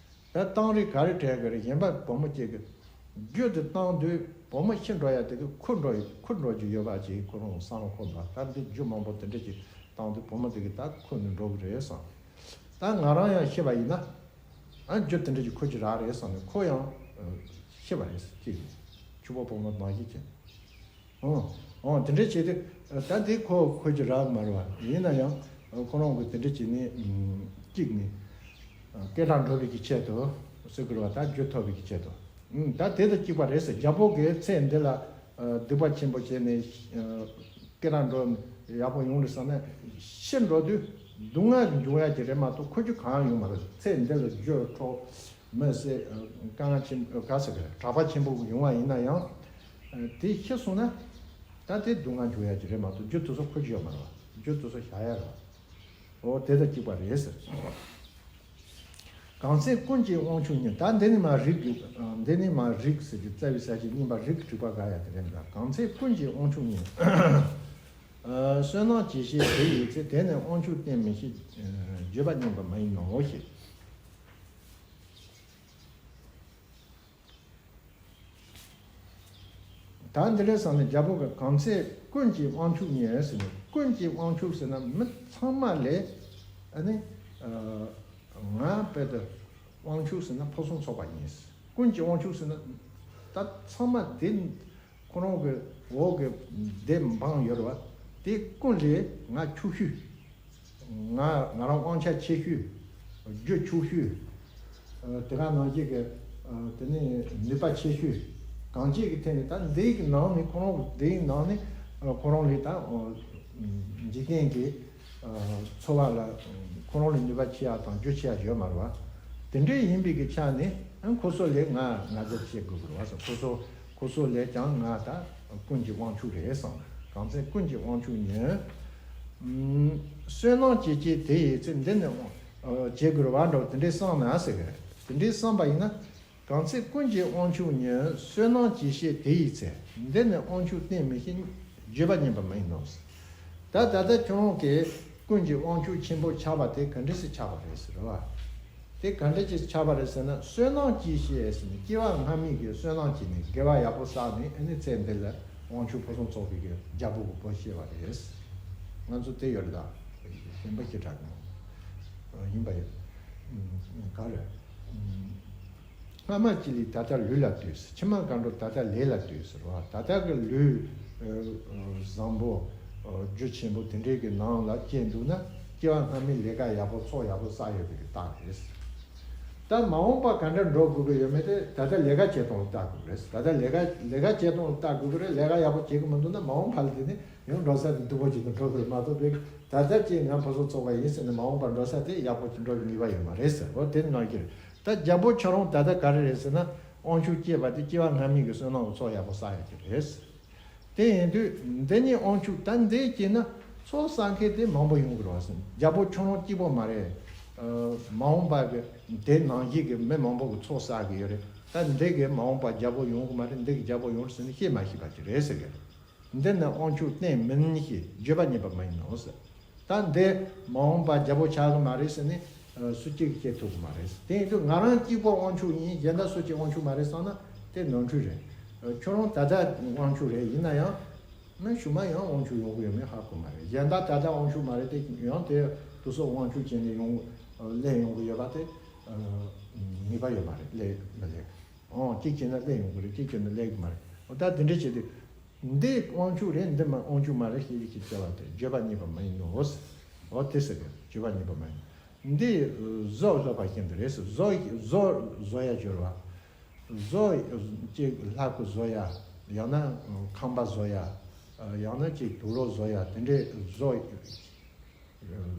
ད་བཏང་རིགས་ག་རེ་དྲན་གི་རེད། གཞན་པ་བུ་མོ་གཅིག་གིས་རྒྱུ་དེ་བཏང་དུས་བུ་མོ་ཤི་འགྲོ་ཡ་དེ་གི་འཁུར་འགྲོ་འཁུར་འགྲོ་རྒྱུ་ཡོད་པ་ཅིག་ཁོ་རང་བསམ་བློ་འཁོར་འདུག་ད་འདི་རྒྱུ་མང་པོ་དེ་འདྲ་ཅིག་བཏང་དུས་བུ་མོ་དེ་གིས་ད་འཁུར་ནས་འགྲོ་གི་རེད་བསམ། ད་ང་རང་ཡང་ཤི་བ་ཡིན་ན་ཨ་རྒྱུ་དེ་འདྲ་ཅིག་འཁུར་རྒྱུ་རག་རེད་བསམ་ནས་ཁོ་ཡང་ཤི་བ་རེད་ཅིག་ཕྱུག་པོ་བུ་མོ་ནང་བཞིན་བྱས། ཨོ། ཨོ། དེ་འདྲ་བྱས་ཏེ། ད་འདི་ཁོ་ཁོ་གི་རག་མ་རེད་བ། ཡིན་ན་ཡང་ཁོ་རང་གིས་དེ་འདྲ་བྱས་ནས་གཅིག་ནས་སྐད་གྲགས་འགྲོ་བའི་གི་ཆེད་དུ་ཟེར་དགོས་རེད་བ། ད་རྒྱུ་ཐོབ་པའི་གི་ཆེད་དུ། ད་དེ་དང་གཅིག་པ་རེད་ཟེར། རྒྱལ་པོ་གིས་ཚེ་འདི་ལ་སྡིག་པ་ཆེན་པོ་བྱས་ནས་སྐད་གྲགས་འགྲོ་ཡག་པོ་ཡོང་རེད་བསམ་ན་ཤི་འགྲོ་དུས་སྡུག་བསྔལ་འབྱུང་ཡ་གི་རེད་མ་གཏོགས་ཁོ་རྒྱུ་གང་ཡང་ཡོང་མ་རེད། ཚེ་འདི་ལ་རྒྱུ་འཕྲོག་མི་ཟེར། དཀའ་ངལ་ཆེན་ག་ཟེར་གི་རེད། གྲགས་པ་ཆེན་པོ་ཡོང་བ་ཡིན་ན་ཡང་། དེ་ཤི་སོང་ན། ད་དེ་སྡུག་བསྔལ་འབྱུང་ཡ་ཅིག་རེད་མ་གཏོགས་རྒྱུ་དེ་ཚོ་ཁོ་རྒྱུ་ཡོད་མ་རེད་བ། རྒྱུ་དེ་ཚོ་བཞག་ཡ་རེད་བ། འོ་དེ་དང་གཅིག་པ་རེད་ཟེར། གང་ཚེ་ཀུན་གྱི་དབང་ཕྱུག་ཉིད། ད་འདི་ནི་མ་རིགས་ཀྱི་འདི་ནི་མ་རིགས་ཟེར་གྱི་རྩ་བའི་ས་བཅད་གཉིས་པ་རིགས་དྲུག་པ་ག་ཡ་དེ་རེད་འདྲ། གང་ཚེ་ཀུན་གྱི་དབང་ཕྱུག་ཉིད། བསོད་ནམས་ཀྱི་གཤེད་དེ་ཡི་ཚེ། དེ་ནི་དབང་ཕྱུག་བསྟེན་མི་ཤེས། བརྗོད་པ་ཉན་པ་མ་ཡིན་ནོ་ཞེས། ད་འདི་འདྲའི་སང་ནས་རྒྱལ་པོ་གི་གང་ཚེ་ཀུན་གྱི་དབང་ཕྱུག་ཉིད་ཟེར་ནས། ཀུན་གྱི་དབང་ཕྱུག་ཟེར་ན་མི་ཚང་མ་ལས་ཨ་ནི་ང་དཔེ་དེ་དབང་ཕྱུག་ཟེར་ན་ཕུན་སུམ་ཚོགས་པ་ཡིན། ཀུན་གྱི་དབང་ཕྱུག་ཟེར་ན་ད་ཚང་མ་དེ་ཁོ་རང་གི་འོག་གི་སྡེ་འབངས་ཡོད་རེད་བ། དེ་ཀུན་ལས་ང་ཕྱུག་ཤོས། ང་ང་རང་དབང་ཆ་ཆེ་ཤོས། རྒྱུ་ཕྱུག་ཤོས། ཨ་དེ་ག་ནང་བཞིན་གྱི་ཨ་དེ་ནས་ནུས་པ་ཆེ་ཤོས། གང་ཅིའི་གི་ཐད་ནས་ད་འདི་ཡི་གི་ནང་ནས་ཁོ་རང་འདི་ཡི་ནང་ནས་ཨ་ཁོ་རང་ལས་ད་ཨ་འཇིག་རྟེན་གྱི་ཨ་འཚོ་བ་ལ་ཁོ་རང་ལས་ནུས་པ་ཆེ་ཡ་དང་རྒྱུ་ཆེ་ཡ་ཡོད་མ་རེད་བ། དེ་འདྲའི་ཡིན་པའི་གི་ཆ་ནས་ཨ་ཁོ་ཚོ་ལས་ང་ང་ཚོ་བྱེད་དགོས་ཀྱི་རེད་བ་ཟེར། ཁོ་ཚོ་ཁོ་ཚོ་ལས་ཀྱང་ང་ད་ཀུན་གྱི་དབང་ཕྱུག་རེད་བསམ། གང་ཚེ་ཀུན་གྱི་དབང་ཕྱུག་ཉིད། བསོད་ནམས་ཀྱི་གཤེད་དེ་ཡི་ཚེ། འདི་ནི་དབང་བྱེད་དགོས་པ་འདྲ་བོ་དེ་འདྲའི་བསམ་ན་ཟེར་གི་རེད། དེ་འདྲའི་བསམ་པ་ཡིན་ན། གང་ཚེ་ཀུན་གྱི་དབང་ཕྱུག་ཉིད། བསོད་ནམས་ཀྱི་གཤེད་དེ་ཡི་ཚེ། འདི་ནི་དབང་ཕྱུག་བསྟེན་མི་ཤེས། བརྗོད་པ་ཉན་པ་མ་ཡིན་ནོ། ད་ད་ལྟ་ཁྱོད་རང་གིས་ཀུན་གྱི་དབང་ཕྱུག་ཆེན་པོ་ཆགས་པ་དེ་ག་འདྲ་སེ་ཆགས་པ་རེད་ཟེར་བ། དེ་ག་འདྲ་ཅིག་ཆགས་པ་རེད་ཟེར་ན། བསོད་ནམས་ཀྱི་གཤེད་ཟེར་ནས་སྐྱེ་བ་སྔ་མའི་གི་བསོད་ནམས་ཀྱིས་ནི་དགེ་བ་ཡག་པོ་བསགས་ནས་ཨ་ནི་ཚེ་འདི་ལ་དབང་ཕྱུག་ཕུན་སུམ་ཚོགས་པའི་གི་རྒྱལ་པོ་གི་བུ་སྐྱེས་པ་རེད། ང་ཚོ་དེ་ཡོད་རེད་ད། གཞན་པ་ཞེ་དྲག་གི་མ་ཡིན་པ་ཡོད། ག་རེ། སྔ་མ་ཅི་ལས་ད་ལྟ་ལུས་ལ་ལྟོས། ཕྱི་མ་གང་འགྲོ་ད་ལྟ་ལས་ལ་ལྟོས་ཟེར་བ། ད་ལྟ་གི་ལུས་བཟང་པོ་རྒྱུ་ཆེན་པོ་དེ་འདྲའི་གི་ནང་ལ་སྐྱེས་འདུག་ན། སྐྱེ་བ་སྔ་མའི་ལས་ཀ་ཡག་པོ་ཚོགས་ཡག་པོ་བསགས་ཡོད་པའི་གི་རྟགས་རེད། ད་མ་འོངས་པ་ག་འདྲ་འགྲོ་དགོས་ཀྱི་ཡོད་མེད་དེ་ད་ལྟ་ལས་ཀ་བྱེད་སྟངས་ལ་ལྟ་དགོས་རེད། ད་ལྟ་ལས་ཀ་ལས་ཀ་བྱེད་སྟངས་ལ་ལྟ་དགོས་ཀྱི་རེད། ལས་ཀ་ཡག་པོ་བྱེད་ཀྱི་མི་འདུག་ན་མ་འོངས་པ་ལ་དེ་ནི་ཡང་འགྲོ་ས་དེ་སྡུག་པོ་ཅིག་ཏུ་འགྲོ་དགོས་མ་གཏོགས་པའི་ད་ལྟ་ཅིག་ང་ཕུན་སུམ་ཚོགས་པ་ཡིན་ཟེར་ནས་མ་འོངས་པར་འགྲོ་ས་དེ་ཡག་པོ་ཅིག་འགྲོ་གི་ནུས་པ་ཡོད་མ་རེད་ཟེར། འོ་དེ་ནང་གི་རེད། ད་རྒྱལ་པོ་ཁྱོད་རང་ད་ལྟ་ག་རེ་རེད་ཟེར་ན། དབང་ཕྱུག་སྐྱེས་པ་དེ་སྐྱེ་བ་སྔ་མའི་གི་བསོད་ནམས་ཀྱི་ཚོགས་ཡག་པོ་བསགས་ཡོད་ཀྱི་རེད། དེ་ཡིན་དུས་འདི་ཉིད་དབང་ཕྱུག་ད་འདི་སྐྱེས་ན་ཚོགས་བསགས་མཁན་དེ་མང་པོ་ཡོང་གི་རེད་བ་ཟེར། རྒྱལ་པོ་ཁྱོད་རང་གཅིག་པོ་མ་རེད། ཨ་མ་འོངས་པ་གི་དེ་ནང་བཞིན་གི་མི་མང་པོ་གི་ཚོགས་བསགས་གི་ཡོད་རེད། ད་འདི་གི་མ་འོངས་པ་རྒྱལ་པོ་ཡོང་གི་མ་རེད། འདི་གི་རྒྱལ་པོ་ཡོང་རེད་ཟེར་ནས་ཤེས་མ་ཤེས་པ་ཅིག་རེད་ཟེར་གི་རེད། འདི་ནི་དབང་ཕྱུག་བསྟེན་མིན་ཞེས། བརྗོད་པ་ཉན་པ་མ་ཡིན་ནོ་ཟེར། ད་འདི་མ་འོངས་པ་རྒྱལ་པོ་ཆགས་ཀྱི་མ་རེད་ཟེར་ནས་སུ་གཅིག་གིས་བཤད་ཐུབ་ཀྱི་མ་རེད། དེ་ཡིན་དུས་ང་རང་གཅིག་པོ་དབང་ཕྱུག་ཡིན། གཞན་དག་སུ་གཅིག་དབང་ཕྱུག་མ་རེད་བསམ་ན་དེ་ནོར་འཁྲུལ་རེད། ཁྱོད་རང་ད་ལྟ་དབང་ཕྱུག་རེད། ཡིན་ན་ཡང་མི་གཞུག་མ་ཡང་དབང་ཕྱུག་ཡོང་གི་ཡོད་མེད་ཧ་གོ་མ་རེད། གཞན་དག་ད་ལྟ་དབང་ཕྱུག་མ་རེད་དེ་ཡང་དེ་དུ་སོགས་དབང་ཕྱུག་བྱས་ནས་ཡོང་སླེབས་ཡོང་གི་ཡོད་པ་དེ་ངེས་པ་ཡོད་མ་རེད། སླེབས་མི་སླེབས། ཨོ་གཅིག་བྱས་ན་སླེབས་ཡོང་གི་རེད། གཅིག་བྱས་ན་སླེབས་གི་མ་རེད། ཨོ་ད་དེ་འདྲ་བྱས་ཏེ། འདི་དབང་ཕྱུག་རེད། འདི་མ་དབང་ཕྱུག་མ་རེད་ཞེས་ཀྱི་བྱ་བ་དེ་བརྗོད་པ་ཉན་པ་མ་ཡིན་ནོ། འོ་དེ་ཟེར་གི་བརྗོད་པ་ཉན་པ་མ་ཡིན། འདི་བཟོ་བཟོ་བ་བཞིན་དུ་རེད་ཟེར། བཟོ་བཟོ་བཟོ་ཡ་སྦྱོར་བ། བཟོ་ཅིག་ལྷ་སྐུ་བཟོ་ཡ། ཡང་ན་ཁང་པ་བཟོ་ཡ། ཡང་ན་ཅིག་དུག་ལོག་བཟོ་ཡ། དེ་འདྲའི་བཟོ་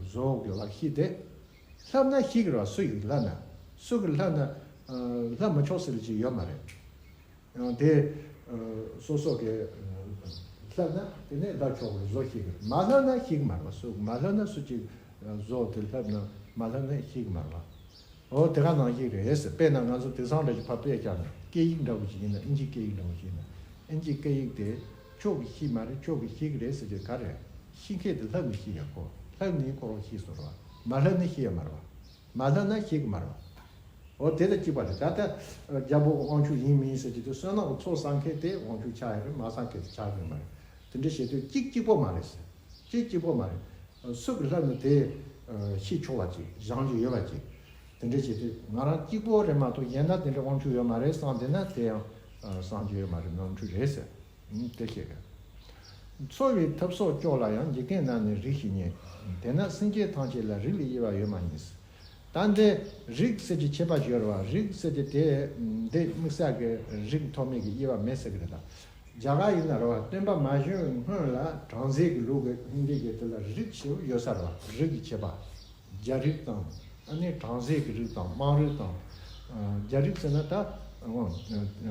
བཟོ་གི་ལག་ཤེས་དེ་ལྷབ་ན་ཤེས་གི་རེད་བ། སུ་ཡིས་ལྷབ་ན། སུ་གིས་ལྷབ་ན་ལྷབ་མི་ཆོག་ཟེར་ལ་ཅིག་ཡོད་མ་རེད། ཡང་དེ་སོ་སོ་གིས་ལྷབ་ན་དེ་ནས་ལྷབ་ཆོག་གི་རེད། བཟོ་ཤེས་གི་རེད། མ་ལྷབ་ན་ཤེས་གི་མ་རེད་བ། སུ་མ་ལྷབ་ན་སུ་གཅིག་བཟོ་དེ་ལྷབ་ན་མ་ལྷབ་ན་ཤེས་གི་མ་རེད་བ། འོ་དེ་ག་ནང་བཞིན་རེད་ཟེར། དཔེར་ན་ང་ཚོ་དེང་སང་འདྲ་ཞིག་ཕར་དཔེ་བཞག་ན་སྐད་ཡིག་འདྲ་བོ་ཞིག་ཡིན་ན། ཨིན་ཇིའི་སྐད་ཡིག་འདྲ་བོ་ཞིག་ཡིན་ན། ཨིན་ཇིའི་སྐད་ཡིག་དེ་ཁྱོད་ཀྱིས་ཤེས་མ་རེད། ཁྱོད་ཀྱིས་ཤེས་གི་རེད་ཟེར་གྱི་ག་རེ། ཤེས་མཁན་དེ་ལྷབ་ནས་ཤེས་ཡ། ཁོ་ལྷབ་ནས་ཁོ་རང་ཤེས་སོང་རེད་བ། མ་ལྷབ་ན་ཤེས་ཡ་མ་རེད་བ། མ་ལྷབ་ན་ཤེས་གི་མ་རེད་བ། འོ་དེ་དང་གཅིག་པ་རེད། ད་ལྟ་རྒྱལ་པོ་གི་དབང་ཕྱུག་ཡིན་མིན་ཟེར་གྱི་དེ་བསོད་ནམས་ཀྱི་ཚོགས་བསགས་མཁན་དེ་དབང་ཕྱུག་ཆགས་ཡ་རེད། མ་བསགས་མཁན་དེ་ཆགས་ཡ་མ་རེད། དེ་འདྲ་བྱེད་དུས་གཅིག་གཅིག་པོ་མ་རེད་ཟེར། གཅིག་གཅིག་པོ་མ་རེད། སུ་གིས་ལྷབ་ནས་དེ་ཤེས་ཆོག་པ་ཅིག་སྦྱང་རྒྱུ་ཡོད་པ་ཅིག་དེ་འདྲ་བྱེད་དུས་ང་རང་གཅིག་པོ་རེད་མ་གཏོགས་གཞན་དག་དེ་འདྲ་དབང་ཕྱུག་ཡོད་མ་རེད་བསམ་བསྡད་ན་དེ་ཡང་བསམ་རྒྱུ་ཡོད་མ་རེད། ནོར་འཁྲུལ་རེད་ཟེར། དེ་བཤད་གི། འཚོ་བའི་ཐབས་སོགས་སྐྱོ་ལ་ཡང་། འཇིག་རྟེན་ན་ནི་རིགས་ཤིག་རྙེད། དེས་ན་སེམས་ཅན་ཐམས་ཅད་ལ་རིགས་ལས་དབྱེ་བ་ཡོད་མ་ཡིན། ད་འདི་རིགས་ཟེར་གྱི་ཁྱད་པར་ཡོད་རེད་བ། རིགས་ཟེར་གྱི་དེ་འདི་དམིགས་བསལ་གྱི་རིགས་ཐོགས་མེད་ཀྱི་དབྱེ་བ་མེད་ཟེར་གྱི་རེད་ད། རྒྱ་གར་ཡིན་ན་རེད་བ། སྟོན་པ་མ་བྱོན་སྔོན་ལ་བྲམ་ཟེ་གི་ལུགས་ཀྱི་ཧིན་དི་གི་དེ་ལ་རིགས་ཞེས་ཡོད་ས་རེད་བ། རིགས་ཀྱི་ཁྱད་པར། རྒྱ་རིགས་དང་། ཨ་ནི་བྲམ་ཟེ་གི་རིགས་དང་། དམངས་རིགས་དང་། ཨ་རྒྱ་རིགས་ཟེར་ན་ད། ཨ་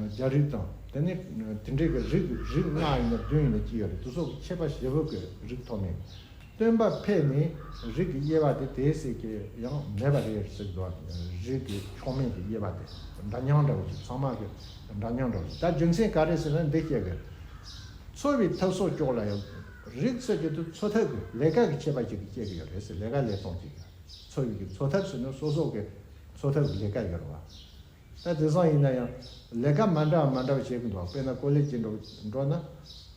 རྒྱ་རིགས་དང་། དེ་ནི་དེ་འདྲའི་གི་རིགས་རིགས་ལྔ་ཡིན་ན་བདུན་ཡིན་ན་ཅི་ཡོད་རེད། དེ་ཚོ་གི་ཁྱད་པར་ཞེ་པོ་གི་རིགས་ཐོགས་མེད། སྟོན་པ་ཕེབས་ནས་རིགས་ཀྱི་དབྱེ་བ་དེ་དེའི་སྲིད་ཀྱི་ཡང་མེད་པ་རེད་ཟེར་གྱི་འདུག་རིགས་ཀྱི་ཕྱོགས་མེད་ཀྱི་དབྱེ་བ་དེ་འདྲ་མཉམ་འདྲ་བོ་ཞིག་ཚང་མ་གི་འདྲ་མཉམ་འདྲ་བོ་ཞིག་ད་རྒྱུ་མཚན་ག་རེ་ཟེར་ན་འདི་བཤད་གི་འཚོ་བའི་ཐབས་སོགས་ཀྱོག་ལ་ཡང་རིགས་ཟེར་གྱི་དུ་འཚོ་ཐབས་ཀྱི་ལས་ཀ་གི་ཁྱད་པར་ཅིག་གི་བཤད་གི་ཡོད་རེད་ཟེར། ལས་ཀ་ལས་སྟངས་ཅིག་གི་འཚོ་བའི་གི་འཚོ་ཐབས་ཟེར་ན་སོ་སོ་གི་འཚོ་ཐབས་ཀྱི་ལས་ཀ་ཡོད་རེད་བ། ད་དེང་སང་ཡིན་ན་ཡང་ལས་ཀ་མ་འདྲ་བ་མ་འདྲ་བ་བྱེད་ཀྱི་འདུག་དཔེར་ན་ཀོ་ལེ་ཇི་འགྲོ་འགྲོ་ན་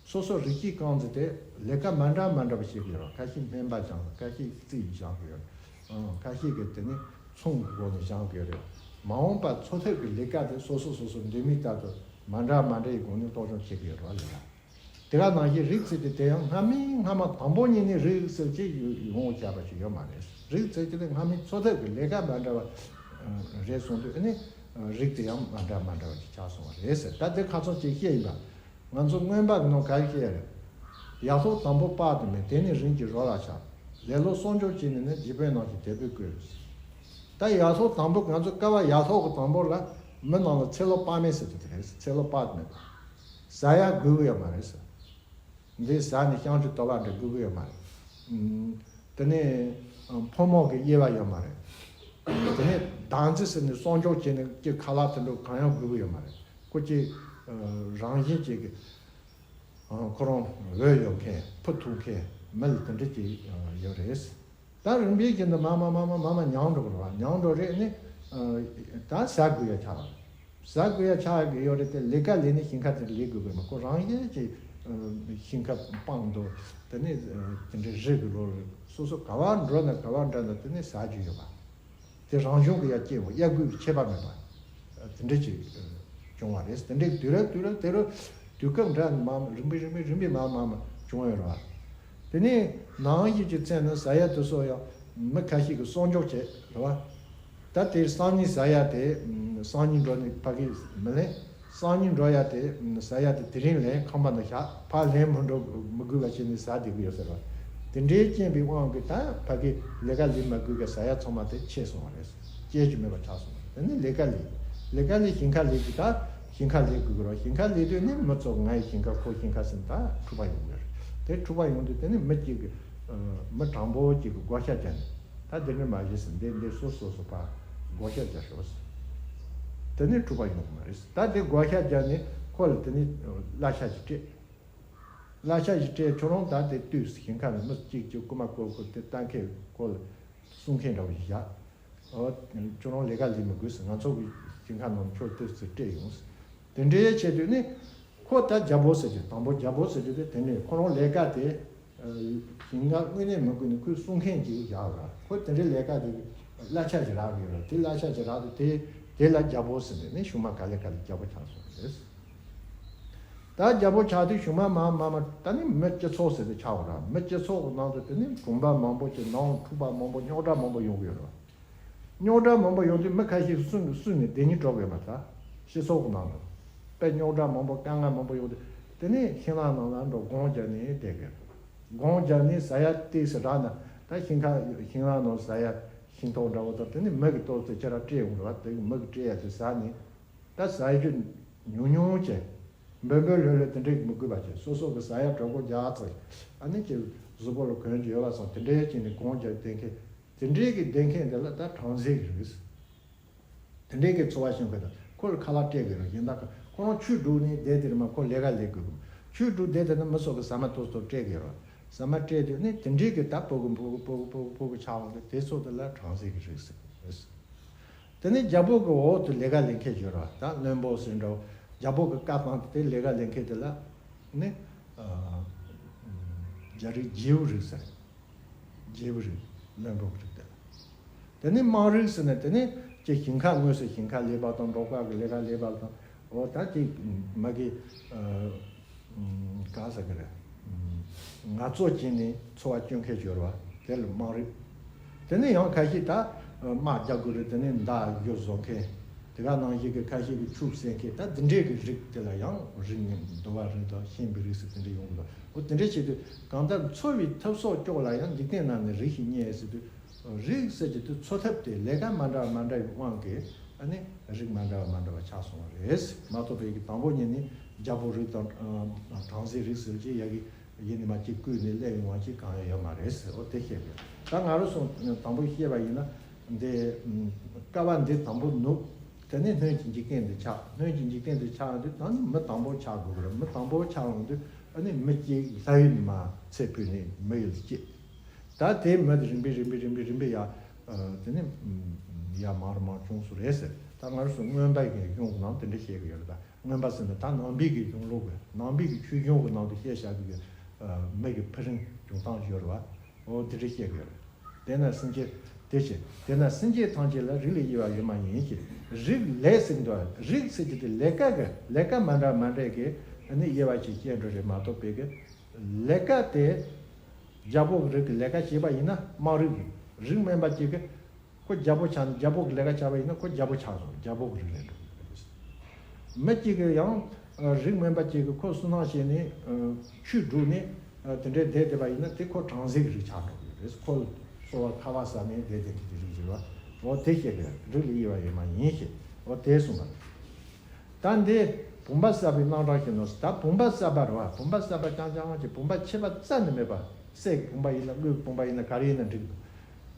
སོ་སོ་རིགས་གཅིག་རྐང་འཛིན་དེ་ལས་ཀ་མ་འདྲ་མ་འདྲ་བ་བྱེད་ཀྱི་ཡོད། ཁ་ཤས་སྨན་པ་སྦྱང་ཁ་ཤས་རྩིས་སྦྱང་གི་ཡོད། ཁ་ཤས་ཀྱི་དེ་ནི་ཚོང་གི་སྒོ་ནས་སྦྱང་གི་ཡོད་རེད། མ་འོངས་པ་འཚོ་ཐབས་ཀྱི་ལས་ཀ་དེ་སོ་སོ་སོ་སོ་འདོད་མི་ལྟར་དུ་མ་འདྲ་མ་འདྲའི་སྒོ་ནས་གཏོང་སྦྱོང་བྱེད་ཀྱི་ཡོད་རེད་ལས་ཀ། དེ་ག་ནང་བཞིན་རིགས་ཟེར་དེ་དེ་ཡང་སྔ་མའི་སྔ་མ་དང་པོ་ཉིད་ནས་རིགས་ཟེར་གྱི་ཡོང་བ་བྱ་བ་ཞིག་ཡོད་མ་རེད། རིགས་ཟེར་གྱི་དེ་སྔ་མའི་འཚོ་ཐབས་ཀྱི་ལས་ཀ་མ་འདྲ་བ་རེད་སོང་དུས་ཨ་ནི་རིགས་དེ་ཡང་མ་འདྲ་མ་འདྲ་བ་ཞིག་ཆགས་སོང་བ་རེད་ཟེར། ད་དེ་ཁ་ཚོན་གཅིག་བཤད་ཡིན་པ། ང་ཚོ་མངོན་པ་གི་ནང་ག་རེ་བཤད་ཡ་རེད། ཡ་ཐོག་དང་པོ་དཔག་ཏུ་མེད་དེ་ནི་རིམ་གྱིས་རོ་ལ་ཆགས། ལེ་ལོ་གསོག་འཇོག་བྱས་ནས་ནི་རྗེ་དཔོན་རྣམས་ཀྱིས་དད་པས་བཀོད། ད་ཡ་ཐོག་དང་པོ་ང་ཚོ་ཀ་བ་ཡ་ཐོག་གི་དང་པོ་ལ་མི་རྣམས་ལ་ཚེ་ལོ་དཔག་མེད་ཟེར་གྱི་དེ་རེད། ཚེ་ལོ་དཔག་ཏུ་མེད་པ། ཟ་ཡ་དགོས་ཀྱི་ཡོད་མ་རེད་ཟེར། འདི་ཟ་ནས་བཤང་ཆུ་དོར་བ་འདྲ་དགོས་ཀྱི་ཡོད་མ་རེད། དེ་ནས་ཕོ་མོ་གི་དབྱེ་བ་ཡོད་མ་རེད། དེ་ནས་བདག་འཛིན་ཟེར་ནས་གསོག་འཇོག་བྱས་ནས་ཀྱི་ཁ་ལག་དེ་འདྲ་གང་ཡང་དགོས་ཀྱི་ཡོད་མ་རེད། ཁོ་ཅིག་རང་བཞིན་ཅིག་གི་ཁོ་རང་འོས་ཡོད་མཁན་ཕུ་ཐུག་མཁན་མི་ལ་དེ་འདྲ་ཅིག་ཡོད་རེད། ད་རིམ་པས་ཀྱི་འདི་མ་མ་མ་མ་མ་མ་ཉམས་འགྲོ་གི་རེད་བ། ཉམས་འགྲོ་རེད་ནི། ད་ཟ་དགོས་ཡ་ཆགས་པ་རེད། ཟ་དགོས་ཡ་ཆགས་ཀྱི་ཡོད་རེད་དེ་ལས་ཀ་ལས་ནི་ཞིང་ཁ་དེར་ལས་དགོས་ཀྱི་མ་ཁོ་རང་བཞིན་གྱིས་ཞིང་ཁ་སྤང་འདུག་དེ་ནི་དེ་འདྲའི་རི་གི་ལོ་རེད། སོ་སོ་ག་བ་འགྲོ་ན་ག་བ་འགྲོ་ན་དེ་ནི་ཟ་རྒྱུ་ཡོད་པ། དེ་རང་བྱུང་གི་ཡ་སྐྱེ་བོ་དབྱར་དགུན་གྱི་ཁྱད་པར་མེད་པ། དེ་འདྲ་ཅིག་བྱུང་བ་རེད། དེ་འདྲའི་དུས་རབས་དུས་རབས་དེ་རུ་དུས་སྐབས་འདྲ་མ་རིམ་པས་རིམ་པས་རིམ་པས་མ་མ་མ་བྱུང་ཡོད་རེད་བ། དེ་ནས་ནང་བཞིན་གྱི་ཚན་ནི་ཟ་ཡ་དེ་ཚོ་ཡང་མི་ཁ་ཤས་ཀྱིས་གསོག་འཇོག་བྱེད་རེད་བ། ད་དེ་སང་ཉིན་ཟ་ཡ་དེ་སང་ཉིན་འགྲོ་ནས་ཕ་གི་མི་ལེན། སང་ཉིན་འགྲོ་ཡ་དེ་ཟ་ཡ་དེ་དེ་རིང་ལེན། ཁང་པ་ནང་བཞག་ཕར་ལེན་མི་འགྲོ་མི་དགོས་པ་བྱས་ནས་ཟ་བསྡད་ཀྱི་ཡོད་ཟེར་བ། དེ་འདྲའི་རྐྱེན་པའི་དབང་གིས་ད་ཕ་གི་ལས་ཀ་ལས་མ་དགོས་པའི་ཟ་ཡ་ཚང་མ་དེ་ཆད་སོང་བ་རེད། སྐྱེལ་རྒྱུ་མེད་པ་ཆགས་སོང་བ་རེད། དེ་ནི་ལས་ཀ་ལས། ལས་ཀ་ལས་ཞིང་ཁ་ལས་ཀྱི་ད་ཞིང་ཁ་ལས་དགོས་ཀྱི་རེད། ཞིང་ཁ་ལས་དུས་ནི་མི་ཚོ་ངའི་ཞིང་ཁ་ཁོའི་ཞིང་ཁ་ཟེར་ནས་ད་འཁྲུག་པ་ཡོང་གི་རེད། དེ་འཁྲུག་པ་ཡོང་དུས་དེ་ནི་མི་གཅིག་གི་མི་དྲང་པོ་གཅིག་གི་བགོ་བཤའ་བརྒྱབ་ནས་ད་དེ་འདྲ་མ་བྱེད་ཟེར། འདི་འདི་སོ་སོ་སོ་ཕར་བགོ་བཤའ་བརྒྱབ་ཤོག་ཟེར། དེ་ནི་འཁྲུག་པ་ཡོང་གི་མ་རེད། ད་དེ་བགོ་བཤའ་བརྒྱབ་ནས་ཁོ་ལ་དེ་ནི་གླ་ཆ་ཞིག་སྤྲད། གླ་ཆ་ཞིག་སྤྲད། ཁྱོད་རང་ད་དེ་དུས་ཞིང་ཁ་ནས་མི་གཅིག་གཅིག་རྐུ་མ་རྐུ་རྐུ་དེ་ལྟ་མཁན་ཁོ་ལ་སྲུང་མཁན་འདྲ་བོ་ཞིག་བཞག་ཨོ། ཁྱོད་རང་ལས་ཀ་ལས་མི་དགོས་ཟེར། ང་ཚོ་གི་ཞིང་ཁ་ནང་ཁྱོད་དུས་སུ་སྤྲད་ཡོང་ཟེར། དེ་འདྲའི་བྱེད་དུས་ནི་ཁོ་ད་རྒྱལ་པོ་ཟེར་གྱི། དང་པོ་རྒྱལ་པོ་ཟེར་གྱི་དེ་དེ་ནས་ཁོ་རང་ལས་ཀ་དེ་ཞིང་ཁ་དངོས་གནས་མི་དགོས་ནས་ཁོས་སྲུང་མཁན་ཅིག་བཞག་ར། ཁོ་དེ་འདྲའི་ལས་ཀ་དེ་གླ་ཆ་ཞིག་རག་གི་ཡོད་ར། དེ་གླ་ཆ་ཞིག་རག་དུས་དེ་དེ་ལ་རྒྱལ་པོ་ཟེར་ནས་ནི་གཞུག་མ་ག་ལེ་ག་ལེ་རྒྱལ་པོ་ཆགས་སོང་རེད། ད་རྒྱལ་པོ་ཆགས་དུས་གཞུག་མ་མ་མ་མ་ད་ནི་མི་སྤྱི་ཚོགས་ཟེར་དེ་ཆགས་འོང་ར། མི་སྤྱི་ཚོགས་ཀྱི་ནང་དུ་དེ་ནི་བུམ་པ་མང་པོ་ཅིག་ནང་འཁྲུག་པ་མང་པོ་རྙོག་དྲ་མང་པོ་ཡོང་གི་ཡོད་ར། རྙོག་དྲ་མང་པོ་ཡོང་དུས་མི་ཁ་ཤས་སུ་སུ་ནས་བདེན་གཉིས་འགྲོ་དགོས་མ་ད་སྤྱི་ཚོགས་ཀྱི་ནང་དུ་དཔེ་རྙོག་དྲ་མང་པོ་དཀའ་ངལ་མང་པོ་ཡོང་དུས་དེ་ནི་ཤིང་ནགས་ནང་ལ་འགྲོ་སྒོང་རྒྱབ་ནས་བསྡད་དགོས། སྒོང་རྒྱབ་ནས་ཟ་ཡ་ཏོག་ཙམ་རག་ན་ད་ཤིང་ཁ་ཤིང་ནགས་ནང་ཟ་ཡ་ཤིང་ཏོག་འདྲ་བོ་དང་དེ་ནི་མི་གི་ཏོག་ཙམ་ཅིག་ར་སྤྲད་ཡོང་ར། དེ་གི་མི་གི་སྤྲད་ཡ་དེ་ཟ་ནས། ད་ཟ་རྒྱུ་ཉུང་ཉུང་བྱས། འབོལ་འབོལ་ལྷོད་ལྷོད་དེ་འདྲས་མི་དགོས་པ་བྱས། སོ་སོ་གི་ཟ་ཡ་གྲོད་ཁོག་རྒྱགས་ཚར། ཨ་ནི་ཅིག་གཟུགས་པོ་ལ་གོན་རྒྱུ་ཡོད་པ་སོང་དེ་འདྲས་བྱས་ནས་གོང་རྒྱག་བསྡད་མཁན་དེ་འདྲས་ཀྱི་བསྡད་མཁན་དེ་ལ་ད་གྲངས་ཚད་ཀྱི་རིགས། དེ་འདྲས་ཀྱི་འཚོ་བ་ཞིག་གི་ད་ཁོ་ལ་ཁ་ལག་སྤྲད་དགོས་རེད། གཞན་དག་ཁོ་རང་ཆུ་དཀྲུགས་ནས་བསྡད་དེ་རེད་མ། ཁོ་ལས་ཀ་ལས་དགོས་གི། ཆུ་དཀྲུགས་བསྡད་དེ་ན་མི་སོགས་ཀྱི་ཟ་མ་ཏོག་ཙམ་སྤྲད་དགོས་རེད། ཟ་མ་སྤྲད་དུས་ནི་དེ་འདྲས་ཀྱི་ད་ཕྲུ་གུ་ཕྲུ་གུ་ཕྲུ་གུ་ཕྲུ་གུ་ཕྲུ་གུ་ཆགས་འོང་དུས་དེ་ཚོ་དེ་ལ་གྲངས་ཚད་ཀྱི་རིགས་ཟེར། དེ་ནས་རྒྱལ་པོ་གི་འོག་ཏུ་ལས་ཀ་ལས་མཁན་ཡོད་རེད་བ། ད་བློན་པོ་ཟེར་འདྲ་བོ། རྒྱལ་པོ་གི་བཀའ་བཏང་སྟེ་དེ་ལས་ཀ་ལས་མཁན་དེ་ལ་ནི། ཨ། རྒྱལ་རིགས་རྗེའུ་རིགས་ཟེར། རྗེའུ་རིགས། བློན་པོ་གི་རིགས་དེ་ལ། དེ་ནས་དམངས་རིགས་ཟེར་ནས་དེ་ནས་ཀྱི་ཞིང་ཁ་དངོས་སུ་ཞིང་ཁ་ལས་པ་དང་འབྲོག་པ་གི་ལས་ཀ་ལས་པ་དང་། འོ་ད་ཅིག་མ་གི། ཨ། ག་ཟེར་གི་རེད། ངལ་རྩོལ་བྱས་ནས་འཚོ་བ་སྐྱོང་མཁན་ཡོད་རེད་བ། དེ་ལ་དམངས་རིགས། དེ་ནས་ཡང་ཁ་ཤས་ད་དམག་རྒྱག་དགོས་རེད། དེ་ནས་མདའ་རྒྱུ་བཟོ་མཁན། དེ་ག་ནང་བཞིན་གྱི་ཁ་ཤས་ཀྱི་ཕྱུགས་བསད་མཁན། ད་འདི་འདྲས་ཀྱི་རིགས་དེ་ལ་ཡང་རིགས་ངན་འདུལ་བ་རིགས་དང་ཤན་པའི་རིགས་སུ་དེ་འདྲས་ཡོང་གི་འདུག་འོ་དེ་འདྲས་བྱེད་དུས་གང་ལྟར་འཚོ་བའི་ཐབས་སོགས་ཀྱོག་ལ་ཡང་འཇིག་རྟེན་ནང་ནས་རིགས་ཤིག་རྙེད་ཟེར་དུས། རིགས་ཟེར་གྱི་དུས་འཚོ་ཐབས་དེ་ལས་ཀ་མ་འདྲ་མ་འདྲའི་དབང་གིས་ཨ་ནི་རིགས་མ་འདྲ་བ་མ་འདྲ་བ་ཆགས་སོང་བ་རེད། མ་གཏོགས་པའི་གི་དང་པོ་ཉིད་ནི་རྒྱལ་པོ་རིགས་དང་གྲངས་ཚད་རིགས་ཟེར་གྱི་ཡ་གི་ ཡིན་ནི་མ་གཅིག་བརྐུས་ནས་སླེབས་ཡོང་བ་གཅིག་གང་ཡང་ཡོད་མ་རེད་ཟེར། འོ་དེ་བཤད་དགོས། ད་ང་རང་ཚོ་དང་པོ་བཤད་པ་ཡིན་ན་འདི་ཀ་བ་འདི་དང་པོ་ནུབ། དེ་ནས་སྣོད་ཀྱི་འཇིག་རྟེན་འདི་ཆགས། སྣོད་ཀྱི་འཇིག་རྟེན་འདི་ཆགས་ཡོང་དུས་ད་ནི་མི་དང་པོ་ཆགས་དགོས་ཀྱི་རེད། མི་དང་པོ་ཆགས་ཡོང་དུས་ཨ་ནི་མི་གཅིག་ལྷ་ཡུལ་ནས་མར་ཚེ་འཕོས་ནས་མི་ཡུལ་སྐྱེས། ད་དེ་མི་དེ་རིམ་པས་རིམ་པས་རིམ་པས་རིམ་པས་ཡར་དེ་ནས་ཡར་མར་མར་བྱུང་སོང་རེད་ཟེར། ད་ང་རང་ཚོ་མངོན་པ་གི་གཞུང་གི་ནང་དེ་འདྲ་བཤད་ཀྱི་ཡོད་རེད། ད་མངོན་པ་ཟེར་ན་ད་ནང་པའི་གི་གཞུང་ལུགས་ཀྱི་ནང་པའི་གི་ཆོས་གཞུང་གི་ནང་དུ་བཤད་བཞག་གི་གི་མི་གི་འཕེལ་རིམ་བྱུང་སྟངས་ཡོད་རེད་བ། འོ་དེ་འདྲ་བཤད་ཀྱི་ཡོད་རེད། དེས་ན་སེམས་ཅན་དེ་བཞིན་དེས་ན་སེམས་ཅན་ཐམས་ཅད་ལ་རིགས་ལས་དབྱེ་བ་ཡོད་མ་ཡིན་གྱི། རིགས་ལས་ཟེར་འདུག་རིགས་ཟེར་གྱི་དེ་ལས་ཀ་གི་ལས་ཀ་མ་འདྲ་མ་འདྲ་གི་ནི་དབྱེ་བ་ཅིག་བཤད་འགྲོ་རེད་མ་གཏོགས་པའི་གི་ལས་ཀ་དེ། རྒྱལ་པོ་གི་རིགས་ཀྱི་ལས་ཀ་བྱེད་པ་ཡིན་ན་དམངས་རིགས་ཀྱི། རིགས་དམན་པ་གཅིག་གི་ཁོ་རྒྱལ་པོ་ཆགས་ནས་རྒྱལ་པོ་གི་ལས་ཀ་བྱས་པ་ཡིན་ན་ཁོ་རྒྱལ་པོ་ཆགས་སོང་། རྒྱལ་པོ་གི་རིགས་ལས་འགྲོ་གི་རེད། མི་གཅིག་གི་ཡང་རིགས་དམན་པ་གཅིག་གི་ཁོ་བསོད་ནམས་བྱས་ནས་ཆོས་བསྒྲུབས་ནས་དེ་འདྲའི་བསྡད་བསྡད་པ་ཡིན་ན་དེ་ཁོ་བྲམ་ཟེ་གི་རིགས་ཆགས་འགྲོ་གི་རེད། ཁོ་གསོལ་བ་ཁ་བ་ཟ་ནས་བསྡད་བསྡད་མཁན་གྱི་རིགས་རེད་བ། འོ་དེ་བཤད་གི་རིགས་ལས་དབྱེ་བ་ཡོད་མ་ཡིན་ཞེས་འོ་དེ་གསུངས་པ་རེད། ད་འདི་བུམ་པ་གསར་པའི་རྣམ་གྲངས་ཤིག་ནོ། ད་བུམ་པ་གསར་པ་རེད་བ། བུམ་པ་གསར་པ་རྐྱང་རྐྱང་གི་བུམ་པ་ཕྱེད་པ་རྩ་ནས་མེད་པ། གསེར་གྱི་བུམ་པ་ཡིན་ན་དངུལ་གྱི་བུམ་པ་ཡིན་ན་ག་རེ་ཡིན་ན་འགྲིག་འདུག་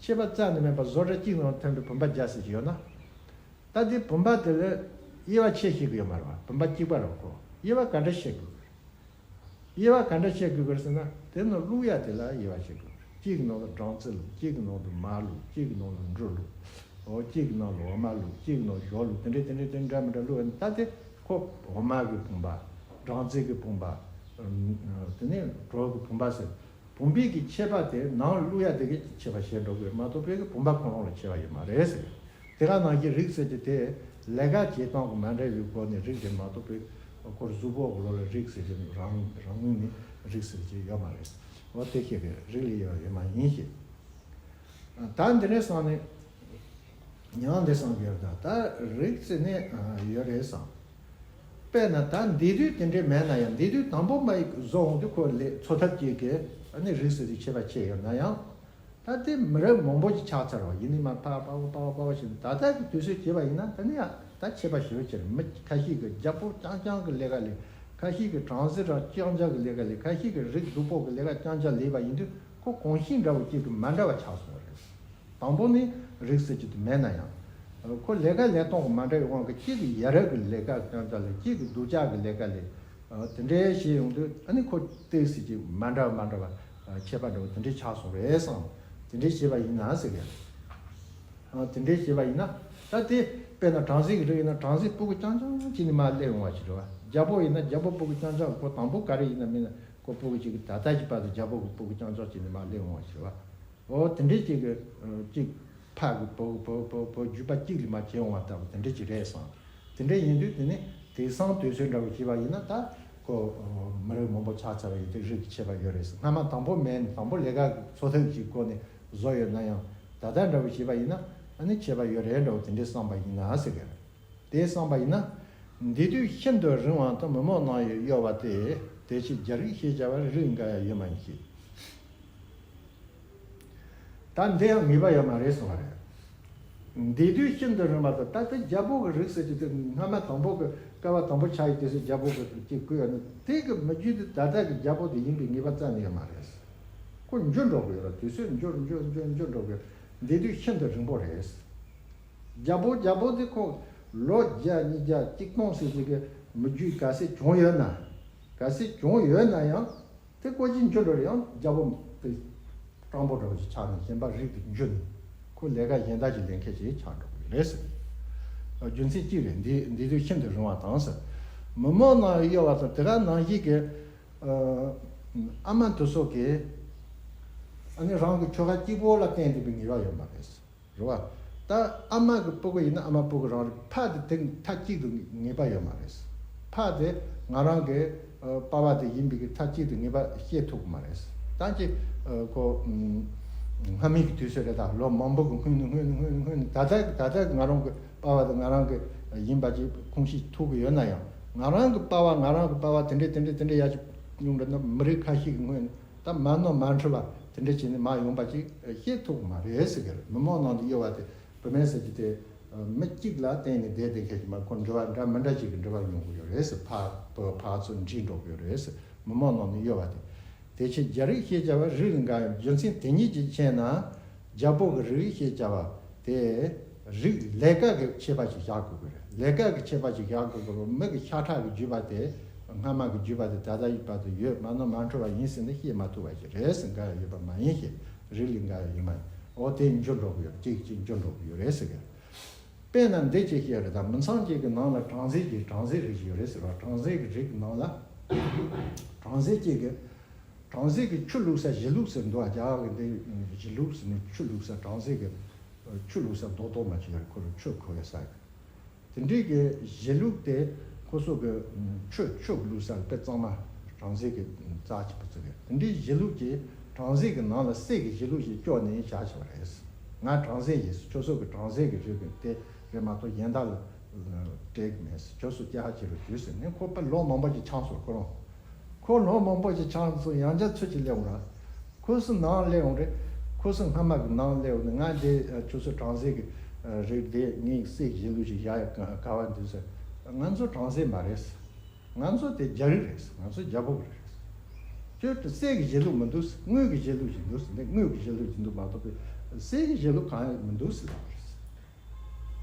ཕྱེད་པ་རྩ་ནས་མེད་པ་བཟོ་གྲྭ་གཅིག་ནང་ཐོན་པའི་བུམ་པ་བརྒྱ་ཟེར་གྱི་ཡོད་ན། ད་འདི་བུམ་པ་དེ་ལ་དབྱེ་བ་ཕྱེ་ཤེས་ཀྱི་ཡོད་མ་རེད་བ། བུམ་པ་གཅིག་པ་རེད་བ། ཁོ་དབྱེ་བ་ག་འདྲ་ཕྱེ་དགོས། དབྱེ་བ་ག་འདྲ་བྱེད་དགོས་ཀྱི་ཟེར་ན། དེ་ནི་བླུག་ཡ་དེ་ལ་དབྱེ་བ་བྱེད་དགོས། གཅིག་གི་ནང་ལ་སྦྲང་རྩི་བླུགས། གཅིག་གི་ནང་ལ་མར་བླུགས། གཅིག་གི་ནང་ལ་འབྲུ་བླུགས། འོ་གཅིག་གི་ནང་ལ་འོ་མ་བླུགས། གཅིག་གི་ནང་ལ་ཞོ་བླུགས། དེ་འདྲས་དེ་འདྲས་དེ་འདྲ་མི་འདྲ་བླུགས་ཡ་ནི་ད་དེ་ཁོ་འོ་མ་གི་བུམ་པ། སྦྲང་རྩི་གི་བུམ་པ། དེ་ནས་གྲོ་གི་བུམ་པ་ཟེར། བུམ་པའི་གི་ཕྱེད་པ་དེ་ནང་བླུག་ཡ་དེ་གི་ཕྱེད་པ་བྱེད་འགྲོ་དགོས་མ་གཏོགས་པའི་གི་བུམ་པ་ཁོ་རང་ལ་ཕྱེ་བ་ཡོད་མ་རེད་ཟེར། དེ་ག་ནང་བཞིན་རིགས་ཟེར་གྱི་དེ་ལས་ཀ་བྱེད་སྟངས་ཀྱི་མ་འདྲ་བའི་སྒོ་ནས་རིགས་དེ་མ་གཏོགས་པའི་སྐོར་གཟུགས་པོ་གི་ལོ་ལ་རིགས་ཟེར་གྱི་རང་རང་ངོས་ནས་རིགས་ཟེར་གྱི་ཡོད་མ་རེད། འོ་དེ་ཤེས་པའི་རིགས་ལས་ཡོད་ཡོད་མ་ཡིན་ཞེས། ད་འདི་ནས་བསམ་ནས་ཡང་འདི་བསམ་གྱི་ཡོད། ད་ད་རིགས་ཟེར་ནས་ཡོད་རེད་བསམ། དཔེར་ན་ད་འདས་དུས་དེ་འདྲས་མེད་ན་ཡང་འདས་དུས་དང་པོ་མ་ཡིག་བཟོ་འོང་དུས་ཁོ་ལས་འཚོ་ཐབས་ཀྱི་གི་ཨ་ནི་རིགས་ཟེར་དུས་ཁྱད་པར་ཕྱེ་ཡོད་ན་ཡང་། ད་དེ་མི་རབས་མང་པོ་ཅིག་ཆགས་ཚར་བ་ཡིན་ནི་མ་ཕར་པ་བོ་པ་བོ་པ་བོ་ཞིག་ད་ལྟ་གི་དུས་ཚོད་བྱས་པ་ཡིན་ན་ད་ནི་ཡང་ད་ཁྱད་པར་ཞེ་པོ་ཅིག་རེད། མི་ཁ་ཤས་ཀྱི་རྒྱལ་པོ་རྐྱང་རྐྱང་གི་ལས་ཀ་ལས། ཁ་ཤས་ཀྱི་བྲམ་ཟེ་རང་རྐྱང་རྐྱང་གི་ལས་ཀ་ལས། ཁ་ཤས་ཀྱི་རིགས་སྡུག་པོ་གི་ལས་ཀ་རྐྱང་རྐྱང་ལས་པ་ཡིན་དུས་ཁོ་གོམས་གཤིས་འདྲ་བོ་གཅིག་གི་མ་འདྲ་བ་ཆགས་སོང་བ་རེད། དང་པོ་ནི་རིགས་ཟེར་གྱི་དེ་མེད་ན་ཡང་། ཁོ་ལས་ཀ་ལས་སྟངས་ཀྱི་མ་འདྲ་བའི་དབང་གིས་གཅིག་གི་ཡ་རབས་ཀྱི་ལས་ཀ་རྐྱང་རྐྱང་ལས། གཅིག་གི་སྡུག་ཅག་གི་ལས་ཀ་ལས། དེ་འདྲའི་བྱས་ཡོང་དུས་ཨ་ནི་ཁོ་ཏོག་ཙམ་ཅིག་མ་འདྲ་བ་མ་འདྲ་བ་ཁྱད་པར་འདྲ་བོ་དེ་འདྲའི་ཆགས་སོང་རེད་བསམ། དེ་འདྲའི་བྱས་པ་ཡིན་ན་ཟེར་གི། དེ་འདྲའི་བྱས་པ་ཡིན་ན་ད་དེ་དཔེར་ན་བྲམ་ཟེ་གི་རིགས་ཡིན་ན་བྲམ་ཟེ་སྤུ་གུ་རྐྱང་རྐྱང་གཅིག་ནས་མར་སླེབས་ཡོང་བ་ཞིག་རེད་བ། རྒྱལ་པོ་ཡིན་ན་རྒྱལ་པོ་སྤུ་གུ་རྐྱང་རྐྱང་ཁོ་དང་པོ་ག་རེ་ཡིན་ན་མིན་ན་ཁོ་སྤུ་གུ་གཅིག་གི་ད་ལྟ་གི་བར་དུ་རྒྱལ་པོ་གི་སྤུ་གུ་རྐྱང་རྐྱང་གཅིག་ནས་མར་སླེབས་ཡོང་བ་ཞིག་རེད་བ། འོ་དེ་འདྲའི་གཅིག་གི་གཅིག་ཕ་གི་བུ་བུ་བུ་བུ་བརྒྱུད་པ་གཅིག་ལས་མར་བྱས་འོང་བ་ལྟ་བུ་དེ་འདྲའི་གཅིག་རེད་བསམ། དེ་འདྲའི་ཡིན་དུས་དེ་ནི་དེང་སང་དུས་ཚོད་འདྲ་བོ་བྱས་པ་ཡིན་ན་ད་ཁོ་མི་རབས་མང་པོ་ཆགས་ཚར་བ་ཡིན་དུས་རིགས་ཀྱི་ཁྱད་པར་ཡོད་རེད་བསམ། སྔ་མ་དང་པོ་མེད་ནས་དང་པོ་ལས་ཀ་གི་འཚོ་ཐབས་ཀྱི་སྒོ་ནས་བཟོ་ཡོད་ན་ཡང་ད་ལྟ་འདྲ་བོ་བྱས་པ་ཡིན་ན་ཨ་ནི་ཁྱད་པར་ཡོད་རེད་འདྲ་བོ་དེ་འདྲའི་བསམ་པ་ཡིན་ན་ཟེར་གི་རེད། དེ་བསམ་པ་ཡིན་ན། འདས་དུས་ཤིན་ཏུ་རིང་བ་དང་། མི་མོ་ནང་ཡང་གཡོ་བ་སྟེ། དེ་ཕྱིར་རྒྱལ་རིགས་ཞེས་བྱ་བར་རིགས་འགའ་ཡང་ཡོད་མ་ཡིན་གྱི། ད་འདི་ཡང་ངེས་པ་ཡོད་མ་རེད་གསུངས་པ་རེད། འདས་དུས་ཤིན་ཏུ་རིང་བ་དང་ད་ལྟ་རྒྱལ་པོ་གི་རིགས་ཟེར་གྱི་དེ་སྔ་མ་དང་པོ་གི་སྐབས་དང་པོ་ཆགས་ཡི་དེ་ཚོ་རྒྱལ་པོ་གི་རིགས་ཀྱི་བཀོད་ཡོད་ན་དེ་གི་མི་རྒྱུད་དེ་ད་ལྟ་གི་རྒྱལ་པོ་དེ་ཡིན་པའི་ངེས་པ་རྩ་ནས་ཡོད་མ་རེད། ཁོ་འགྱུར་འགྲོ་གི་ཡོད་རེད། དུས་ཚོད་འགྱུར་འགྱུར་འགྱུར་འགྱུར་འགྲོ་གི་ཡོད། འདས་དུས་ཤིན་ཏུ་རིང་པོ་རེད། རྒྱལ་པོ་རྒྱལ་པོ་དེ་ཁོ་ལོ་བརྒྱ་ཉིས་བརྒྱ་གཅིག་སྟོང་ཟེར་གྱི་གི་མི་རྒྱུད་ག་ཚད་བྱུང་ཡོད་ན། ག་ཚད་བྱུང་ཡོད་ན་ཡང་དེ་ཀོ་ཅི་འགྱུར་འགྲོ་རེད། ཡང་རྒྱལ་པོ་དེ་སྤྲང་པོ་འདྲ་བོ་ཞིག་ཆགས་ནས་གཞན་པ་རིགས་དེ་འགྱུར་ནས་ཁོ་ལས་ཀ་གཞན་དག་ཅིག་ལས་མཁན་ཞིག་ཆགས་འགྲོ་གི་རེད་ཟེར། རྒྱུ་མཚན་གཅིག་རེད། འདི་འདི་དུས་ཤིན་ཏུ་རིང་བ་དང་ཟེར། མི་མོ་ནང་གཡོ་བ་དང་དེ་ག་ནང་བཞིན་གྱི་ཨ་མ་དེ་ཚོ་གིས་ཨ་ནི་རང་གི་ཁྱོ་ག་གཅིག་པོ་ལ་བརྟེན་བསྡད་པའི་ངེས་པ་ཡོད་མ་རེད། རེད་བ། ད་ཨ་མ་གི་སྤུ་གུ་ཡིན་ན་ཨ་མ་སྤུ་གུ་རང་རེད། ཕ་དེ་དེ་མཐའ་གཅིག་ཏུ་ངེས་པ་ཡོད་མ་རེད། ཕ་དེ་ང་རང་གི་ཨ་པ་ཕ་དེ་ཡིན་པའི་གི་མཐའ་གཅིག་ཏུ་ངེས་པ་བཤད་ཐུབ་ཀྱི་མ་རེད། ད་ཅི་ཨ་ཁོ་ཨུམ་སྔ་མའི་གི་དུས་ཚོད་རེད། ད་ལོ་མང་པོ་གི་སྔོན་ནས་སྔོན་ནས་སྔོན་ནས་སྔོན་ནས་ད་ལྟ་ད་ལྟ་གི་ང་རང་གི་པ་ཕ་དེ་ང་རང་གི་ཡིན་པ་ཅིག་ཁུངས་སྐྱེལ་ཐུབ་ཀྱི་ཡོད་ན་ཡང་། ང་རང་གི་པ་ཕ་ང་རང་གི་པ་ཕ་དེ་འདྲས་དེ་འདྲས་དེ་འདྲས་ཡ་ཅིག་ཡོང་འདྲ་ན་མི་རིགས་ཁ་ཤས་ཀྱི་སྔོན་ནས། ད་མ་ནོར་མ་འཁྲུལ་བ་དེ་འདྲ་བྱས་ནས་མར་ཡོང་པ་ཅིག་ཤེས་ཐུབ་མ་རེད་ཟེར་གི་རེད། མི་མང་ནང་དུ་གཡོ་བ་དེ་བུད་མེད་ཟེར་གྱི་དེ་མི་གཅིག་ལ་བརྟེན་ནས་བསྡད་བསྡད་མཁན་གྱི་མ་ཁོ་འབྲེལ་བ་འདྲ་མི་འདྲ་ཅིག་གི་འབྲེལ་བ་ཡོང་གི་ཡོད་རེད་ཟེར། ཕར་བུ་ཕར་ཚུར་འདྲེས་འགྲོ་གི་ཡོད་རེད་ཟེར། མི་མང་ནང་ནས་གཡོ་བ་དེ། དེ་ཕྱིར་རྒྱལ་རིགས་ཞེས་བྱ་བ་རིགས་ལས་འགལ་བའི་རྒྱུ་མཚན་དེ་ཉིད་ཀྱི་ཕྱིར་ན། རྒྱལ་པོ་གི་རིགས་ཞེས་བྱ་བ་དེ་རིགས་ལས་ཀ་གི་ཁྱད་པར་ཅིག་བཞག་དགོས་ཀྱི་རེད། ལས་ཀ་གི་ཁྱད་པར་ཅིག་བཞག་དགོས་ཀྱི་རེད། མི་གི་ཤ་ཁྲག་གི་བརྒྱུད་པ་དེ་སྔ་མ་གི་བརྒྱུད་པ་དེ་ད་ལྟའི་བར་དུ་ཡོད། མ་ནོར་མ་འཁྲུལ་བ་ཡིན་ཟེར་ནས་བཤད་མ་ཐུབ་པ་ཞིག་རེད་ཟེར། འགལ་ཡོད་པ་མ་ཡིན་ཞེས། རིགས་ལས་འགལ་ཡོད་མ་ཡིན། འོ་དེ་འགྱུར་འགྲོ་གི་ཡོད། གཅིག་གཅིག་འགྱུར་འགྲོ་གི་ཡོད་རེད་ཟེར་གི། དཔེར་ན་འདི་གཅིག་བཤད་རེད་ད། མི་ཚང་གཅིག་གི་ནང་ལ་བྲམ་ཟེ་གཅིག་བྲམ་ཟེ་རིགས་ཤིག་ཡོད་རེད་ཟེར་བ། བྲམ་ཟེ་གི་རིགས་ཀྱི་ནང་ལ་བྲམ་ཟེ་གཅིག་གི། བྲམ་ཟེ་གི་ཆུ་བླུགས་ས་གཞི་བླུགས་ཟེར་འདུག་ཨ། རྒྱ་གར་གི་འདི་གཞི་བླུགས་ཟེར་ནས་ཆུ་བླུགས་ས། བྲམ་ཟེ་གི་ཆུ་བླུགས་ས་རྡོག་རྡོག་མ་ཅིག་ཡོད་རེད། ཁོ་ལ་ཆུ་ཁོལ་བའི་ས་གི། དེ་འདྲའི་གི་གཞི་བླུགས་དེ་ཁོ་ཚོ་གི་ཆུ་ཆུ་བླུགས་ས་དཔེ་གཙང་མ་བྲམ་ཟེ་གི་རྩ་ཆེན་པོ་བརྩི་གི། དེ་འདྲའི་གཞི་བླུགས་ཀྱི་བྲམ་ཟེ་གི་ནང་ལ་གསེར་གྱི་གཞི་བླུགས་ཤིག་བཅོས་ནས་བཞག་བཞག་པ་རེད། ང་བྲམ་ཟེ་ཡིན། ཁྱོད་ཚོ་གི་བྲམ་ཟེ་གི་རིགས་གི་དེ་རེད་མ་གཏོགས་གཞན་དག་ལ་སྤྲད་གི་མེད། ཁྱོད་ཚོ་སྐྱ་ཧ་ཁྱེར་རུ་བྱོས་ཟེར་ནས་ཁོ་པ་ལོ་མང་པོ་ཞིག་འཁྱམས་སོང་ཁོ་རང་། ཁོ་ལོ་མང་པོ་ཞིག་འཁྱམས་སོང་། ཡང་བསྐྱར་ཚུར་ཅིག་སླེབས་འོང་ར། ཁོ་ཚོ་ནང་སླེབས་འོང་རེད། ཁོ་ཚོ་སྔ་མ་གི་ནང་སླེབས་འོང་ནས་ང་འདི་ཁྱོད་ཚོ་བྲམ་ཟེ་གི་རིགས་དེ་ངས་གསེར་གྱི་གཞི་བླུགས་ཤིག་བཞག་ཡ་ག་བ་འདུག་ཟེར། ང་ཚོ་བྲམ་ཟེ་མ་རེད། ང་ཚོ་དེ་རྒྱལ་རིགས་རེད། ང་ཚོ་རྒྱལ་པོ་རེད། ཁྱོད་གསེར་གྱི་གཞི་བླུགས་མི་འདུག་དངུལ་གྱི་གཞི་བླུགས་ཤིག་འདུག་དངུལ་གྱི་གཞི་བླུགས་ཤིག་འདུག་མ་གཏོགས་པའི་གསེར་གྱི་གཞི་བླུགས་གང་ཡང་མི་འདུག་ཟེར་བ་རེད།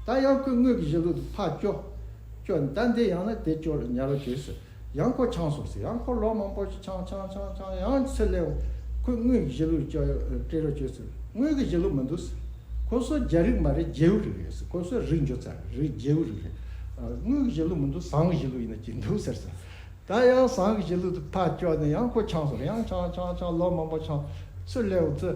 ད་ཡང་ཁོས་དངུལ་གྱི་གཞི་བླུགས་དེ་ཕར་བཅོ། བཅོ་ནས་ད་འདི་ཡང་ན་དེ་བཅོ་ཉར་རོགས་བྱོས་ཟེར། ཡང་ཁོ་འཁྱམས་སོང་ཟེར། ཡང་ཁོ་ལོ་མང་པོ་ཞིག་འཁྱམས་འཁྱམས་འཁྱམས་འཁྱམས་ཡང་ཚུར་སླེབས། ཁོས་དངུལ་གྱི་གཞི་བླུགས་བཅོ་སྤྲད་རོགས་བྱོས་ཟེར། དངུལ་གྱི་གཞི་བླུགས་མི་འདུག་ཟེར། ཁོ་ཚོ་རྒྱལ་རིགས་མ་རེད། རྗེའུ་རིགས་རེད་ཟེར། ཁོ་ཚོ་རིགས་འགྱུར་ཚར་རེད། རིགས་རྗེའུ་རིགས་རེད། དངུལ་གྱི་གཞི་བླུགས་མི་འདུག་ཟངས་གཞི་བླུགས་ཡིན་ན་ཅི་འདུག་ཟེར་ཟེར། ད་ཡང་ཟངས་ཀྱི་གཞི་བླུགས་དེ་ཕར་བཅོས་ནས་ཡང་ཁོ་འཁྱམས་སོང་། ཡང་འཁྱམས་འཁྱམས་འཁྱམས་ལོ་མང་པོ་འཁྱམས། ཚུར་སླེབས་ཚེ་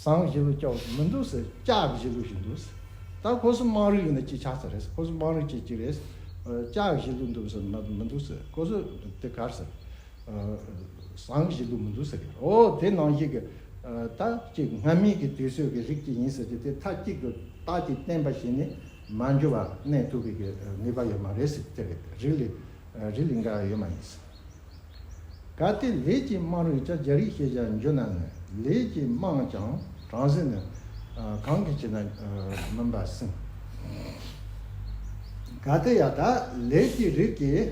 ཟངས་གཞི་བླུགས་བཅོས་མི་འདུག་ཟེར། ལྕགས་ཀྱི་གཞི་བླུགས་ཤིག་འདུག་ཟེར། ད་ཁོ་ཚོ་དམངས་རིགས་ཡིན་ན་ཅི་ཆགས་ས་རེད། ཁོ་ཚོ་དམངས་རིགས་ཅིག་ཅིག་རེད། ལྕགས་ཀྱི་གཞི་བླུགས་འདུག་ཟེར་མ་མི་འདུག་ཟེར། ཁོ་ཚོ་དེ་གར་ཟེར། ཟངས་གཞི་བླུགས་མི་འདུག་ཟེར་གི། འོ་དེ་ནང་བཞིན་གྱི་ད་ཅིག་སྔ་མའི་གི་དུས་ཚོད་ཀྱི་རིགས་ཅིག་ཡིན་ཟེར་གྱི་དེ་མཐའ་གཅིག་ཏུ་རྟགས་ཅིག་བརྟན་པ་ཞིག་ནི་མ་འགྱུར་བ་གནས་ཐུབ་པའི་གི་ནུས་པ་ཡོད་མ་རེད་ཟེར། དེ་རེད། རིགས་ལས་རིགས་ལས་འགལ་ཡོད་མ་ཡིན་ཟེར། གལ་ཏེ་ལས་ཀྱིས་དམངས་རིགས་ཀྱང་རྒྱལ་རིགས་ཞེས་བྱར་འགྱུར་ན་ནི། ལས་ཀྱིས་དམངས་ཀྱང་བྲམ་ཟེ་ནི་གང་གིས་བྱས་ན་མིན་པར་སེམས། གལ་ཏེ་ཡ་ད་ལས་ཀྱི་རིགས་ཀྱིས་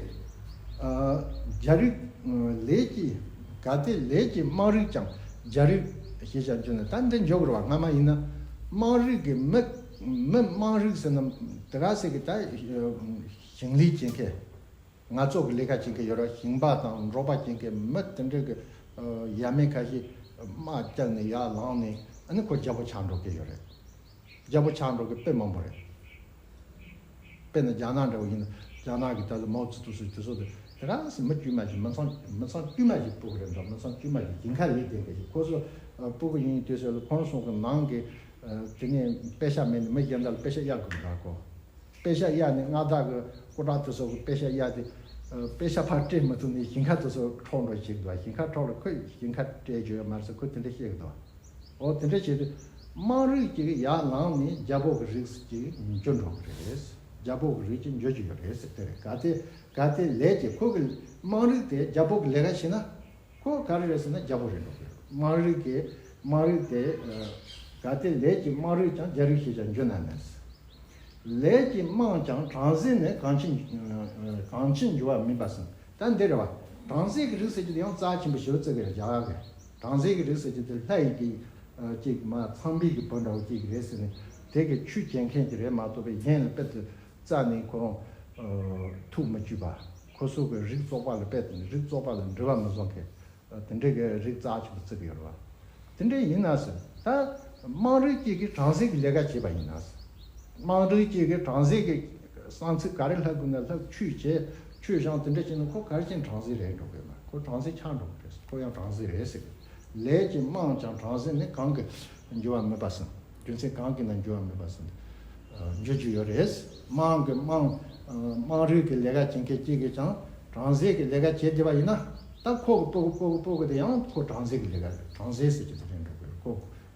རྒྱལ་རིགས། ལས་ཀྱི། གལ་ཏེ་ལས་ཀྱིས་དམངས་རིགས་ཀྱང་རྒྱལ་རིགས་ཞེས་བྱར་འགྱུར་ན། ད་འདི་འཇོག་རེད་བ། སྔ་མ་ཡིན་ན་དམངས་རིགས་ཀྱི་མི་མི་དམངས་རིགས་ཟེར་ན་དེ་ག་ཟེར་གི། ད་ཞིང་ལས་བྱེད་མཁན། ང་ཚོ་གི་ལས་ཀ་བྱེད་མཁན་ཡོད་ར། ཞིང་པ་དང་འབྲོག་པ་བྱེད་མཁན་མི་དེ་འདྲ་གི་ཡ་མེད་ཁ་ཤས་དམག་བརྒྱབ་ནས་ཡར་ལངས་ནས་ཨ་ནི་ཁོ་རྒྱལ་པོ་ཆགས་འགྲོ་གི་ཡོད་རེད། རྒྱལ་པོ་ཆགས་འགྲོ་གི་དཔེ་མང་པོ་རེད། དཔེར་ན་རྒྱ་ནག་འདྲ་བོ་ཡིན་ན་རྒྱ་ནག་གི་ད་ལྟ་མའོ་ཙེ་ཏུང་སོགས་དེ་ཚོ་དེ་དེ་ག་སེ་མི་དཀྱུས་མ་ཞིག་མི་ཚང་མི་ཚང་དཀྱུས་མ་ཞིག་སྤུ་གུ་རེད་འདུག་མི་ཚང་དཀྱུས་མ་ཞིག་ཞིང་ཁ་ལས་དེ་འདྲ་ཞིག་ཁོ་ཚོ་སྤུ་གུ་ཡིན་དུས་ཚོད་ལ་ཁོང་ཚོ་གི་ནང་གི་དེ་ནས་པེ་ཤ་མེད་ནས་མི་གཞན་དག་ལ་པེ་ཤ་གཡར་དགོས་འདུག་གོ། པེ་ཤ་གཡར་ནས་མངའ་བདག་གི་སྐུ་དྲག་དེ་ཚོ་གི་པེ་ཤ་གཡར་ཏེ། པེ་ཤ་ཕར་སྤྲད་མི་ཐུབ་ནས་ཞིང་ཁ་དེ་ཚོ་འཕྲོག་འགྲོ་བྱེད་ཀྱི་འདུག་ཞིང་ཁ་འཕྲོག་ལ་ཁོས་ཞིང་ཁ་སྤྲད་རྒྱུ་ཡོད་མ་རེད་ཟེར་ཁོས་དེ་འདྲ་བཤད་ཀྱི་འདུག་འོ་དེ་འདྲ་བྱས་ཏེ་དམངས་རིགས་ཀྱི་ཡར་ལངས་ནས་རྒྱལ་པོ་གི་རིགས་ཀྱི་འགྱུར་འགྲོ་གི་རེད། རྒྱལ་པོ་གི་རིགས་ཀྱི་འགྱུར་གྱི་ཡོད་རེད་ཟེར་དེ་རེད། གལ་ཏེ་གལ་ཏེ་ལས་ཀྱི་ཁོ་གི་དམངས་རིགས་དེ་རྒྱལ་པོ་གི་ལས་ཀ་བྱས་ན། ཁོ་ག་རེ་རེད་ཟེར་ན་རྒྱལ་པོ་རེད་འགྲོ་གི་རེད། དམངས་རིགས་ཀྱི་དམངས་རིགས་དེ། གལ་ཏེ་ལས་ཀྱིས་དམངས་རིགས་ཀྱང་རྒྱལ་རིགས་ཞེས་བྱར་འགྱུར་ན་ནི། ལས་ཀྱིས་དམངས་ཀྱང་བྲམ་ཟེ་ནི་གང་ཕྱིར་གང་ཕྱིར་འགྱུར་བ་མིན་པ་སེམས། ད་འདི་རེད་བ། བྲམ་ཟེ་གི་རིགས་ཟེར་རྒྱུ་དེ་ཡང་རྩ་ཆེན་པོ་ཞེ་པོ་བརྩི་གི་རེད་རྒྱ་གར་གི། བྲམ་ཟེ་གི་རིགས་ཟེར་རྒྱུ་དེ་ལྷ་ཡི་གི་ཅིག་མ་ཚངས་པའི་གི་བུ་འདྲ་བོ་ཅིག་རེད་ཟེར་ནས་དེ་གི་ཆོས་བྱེད་མཁན་གྱི་རེད་མ་གཏོགས་པའི་གཞན་ལ་དཔེ་དེ་རྩ་ནས་ཁོ་རང་ཐུགས་མི་ཆུད་པ། ཁོ་ཚོ་གི་རིགས་བཙོག་པ་ལ་དཔེ་དེ་རིགས་བཙོག་པ་ལ་འབྲེལ་བ་མི་བཟོ་མཁན། དེ་འདྲའི་གི་རིགས་རྩ་ཆེན་པོ་བརྩི་གི་ཡོད་རེད་བ། དེ་འདྲ་ཡིན་ན་ཟེར། ད་དམངས་རིགས་གཅིག་གིས་བྲམ་ཟེ་གི་ལས་ཀ་བྱས་པ་ཡིན་ན་ཟེར། དམངས་རིགས་གཅིག་གིས་བྲམ་ཟེ་གི་བསམ་ཚུལ་ག་རེ་ལྷག་དགོས་ན་ལྷག་ཆོས་བྱས་ཆོས་བཞག་དེ་འདྲ་བྱས་ན་ཁོ་ག་རེ་བྱས་ན་བྲམ་ཟེ་རེད་འགྲོ་གི་མ་ཁོ་བྲམ་ཟེ་ཆགས་འགྲོ་གི་རེད་ཟེར། ཁོ་ཡང་བྲམ་ཟེ་རེད་ཟེར་གི། ལས་ཀྱིས་དམངས་ཀྱང་བྲམ་ཟེ་ནི་གང་གི་འགྱུར་བ་མེད་པ་ཟེར། རྒྱུ་མཚན་གང་གིས་ན་འགྱུར་བ་མེད་པ་ཟེར། འགྱུར་རྒྱུ་ཡོད་རེད། དམངས་ཀྱི་དམངས་དམངས་རིགས་ཀྱི་ལས་ཀ་བྱེད་མཁན་གཅིག་གིས་ཀྱང་བྲམ་ཟེ་གི་ལས་ཀ་བྱེད་བསྡད་པ་ཡིན་ན། ད་ཁོ་གི་སྤུ་གུ་སྤུ་གུ་སྤུ་གུ་དེ་ཡང་ཁོ་བྲམ་ཟེ་གི་ལས་ཀ་བྲམ་ཟེ་ཟེར་གྱི་དེ་རེད་འགྲོ་གི་རེད། ཁོ་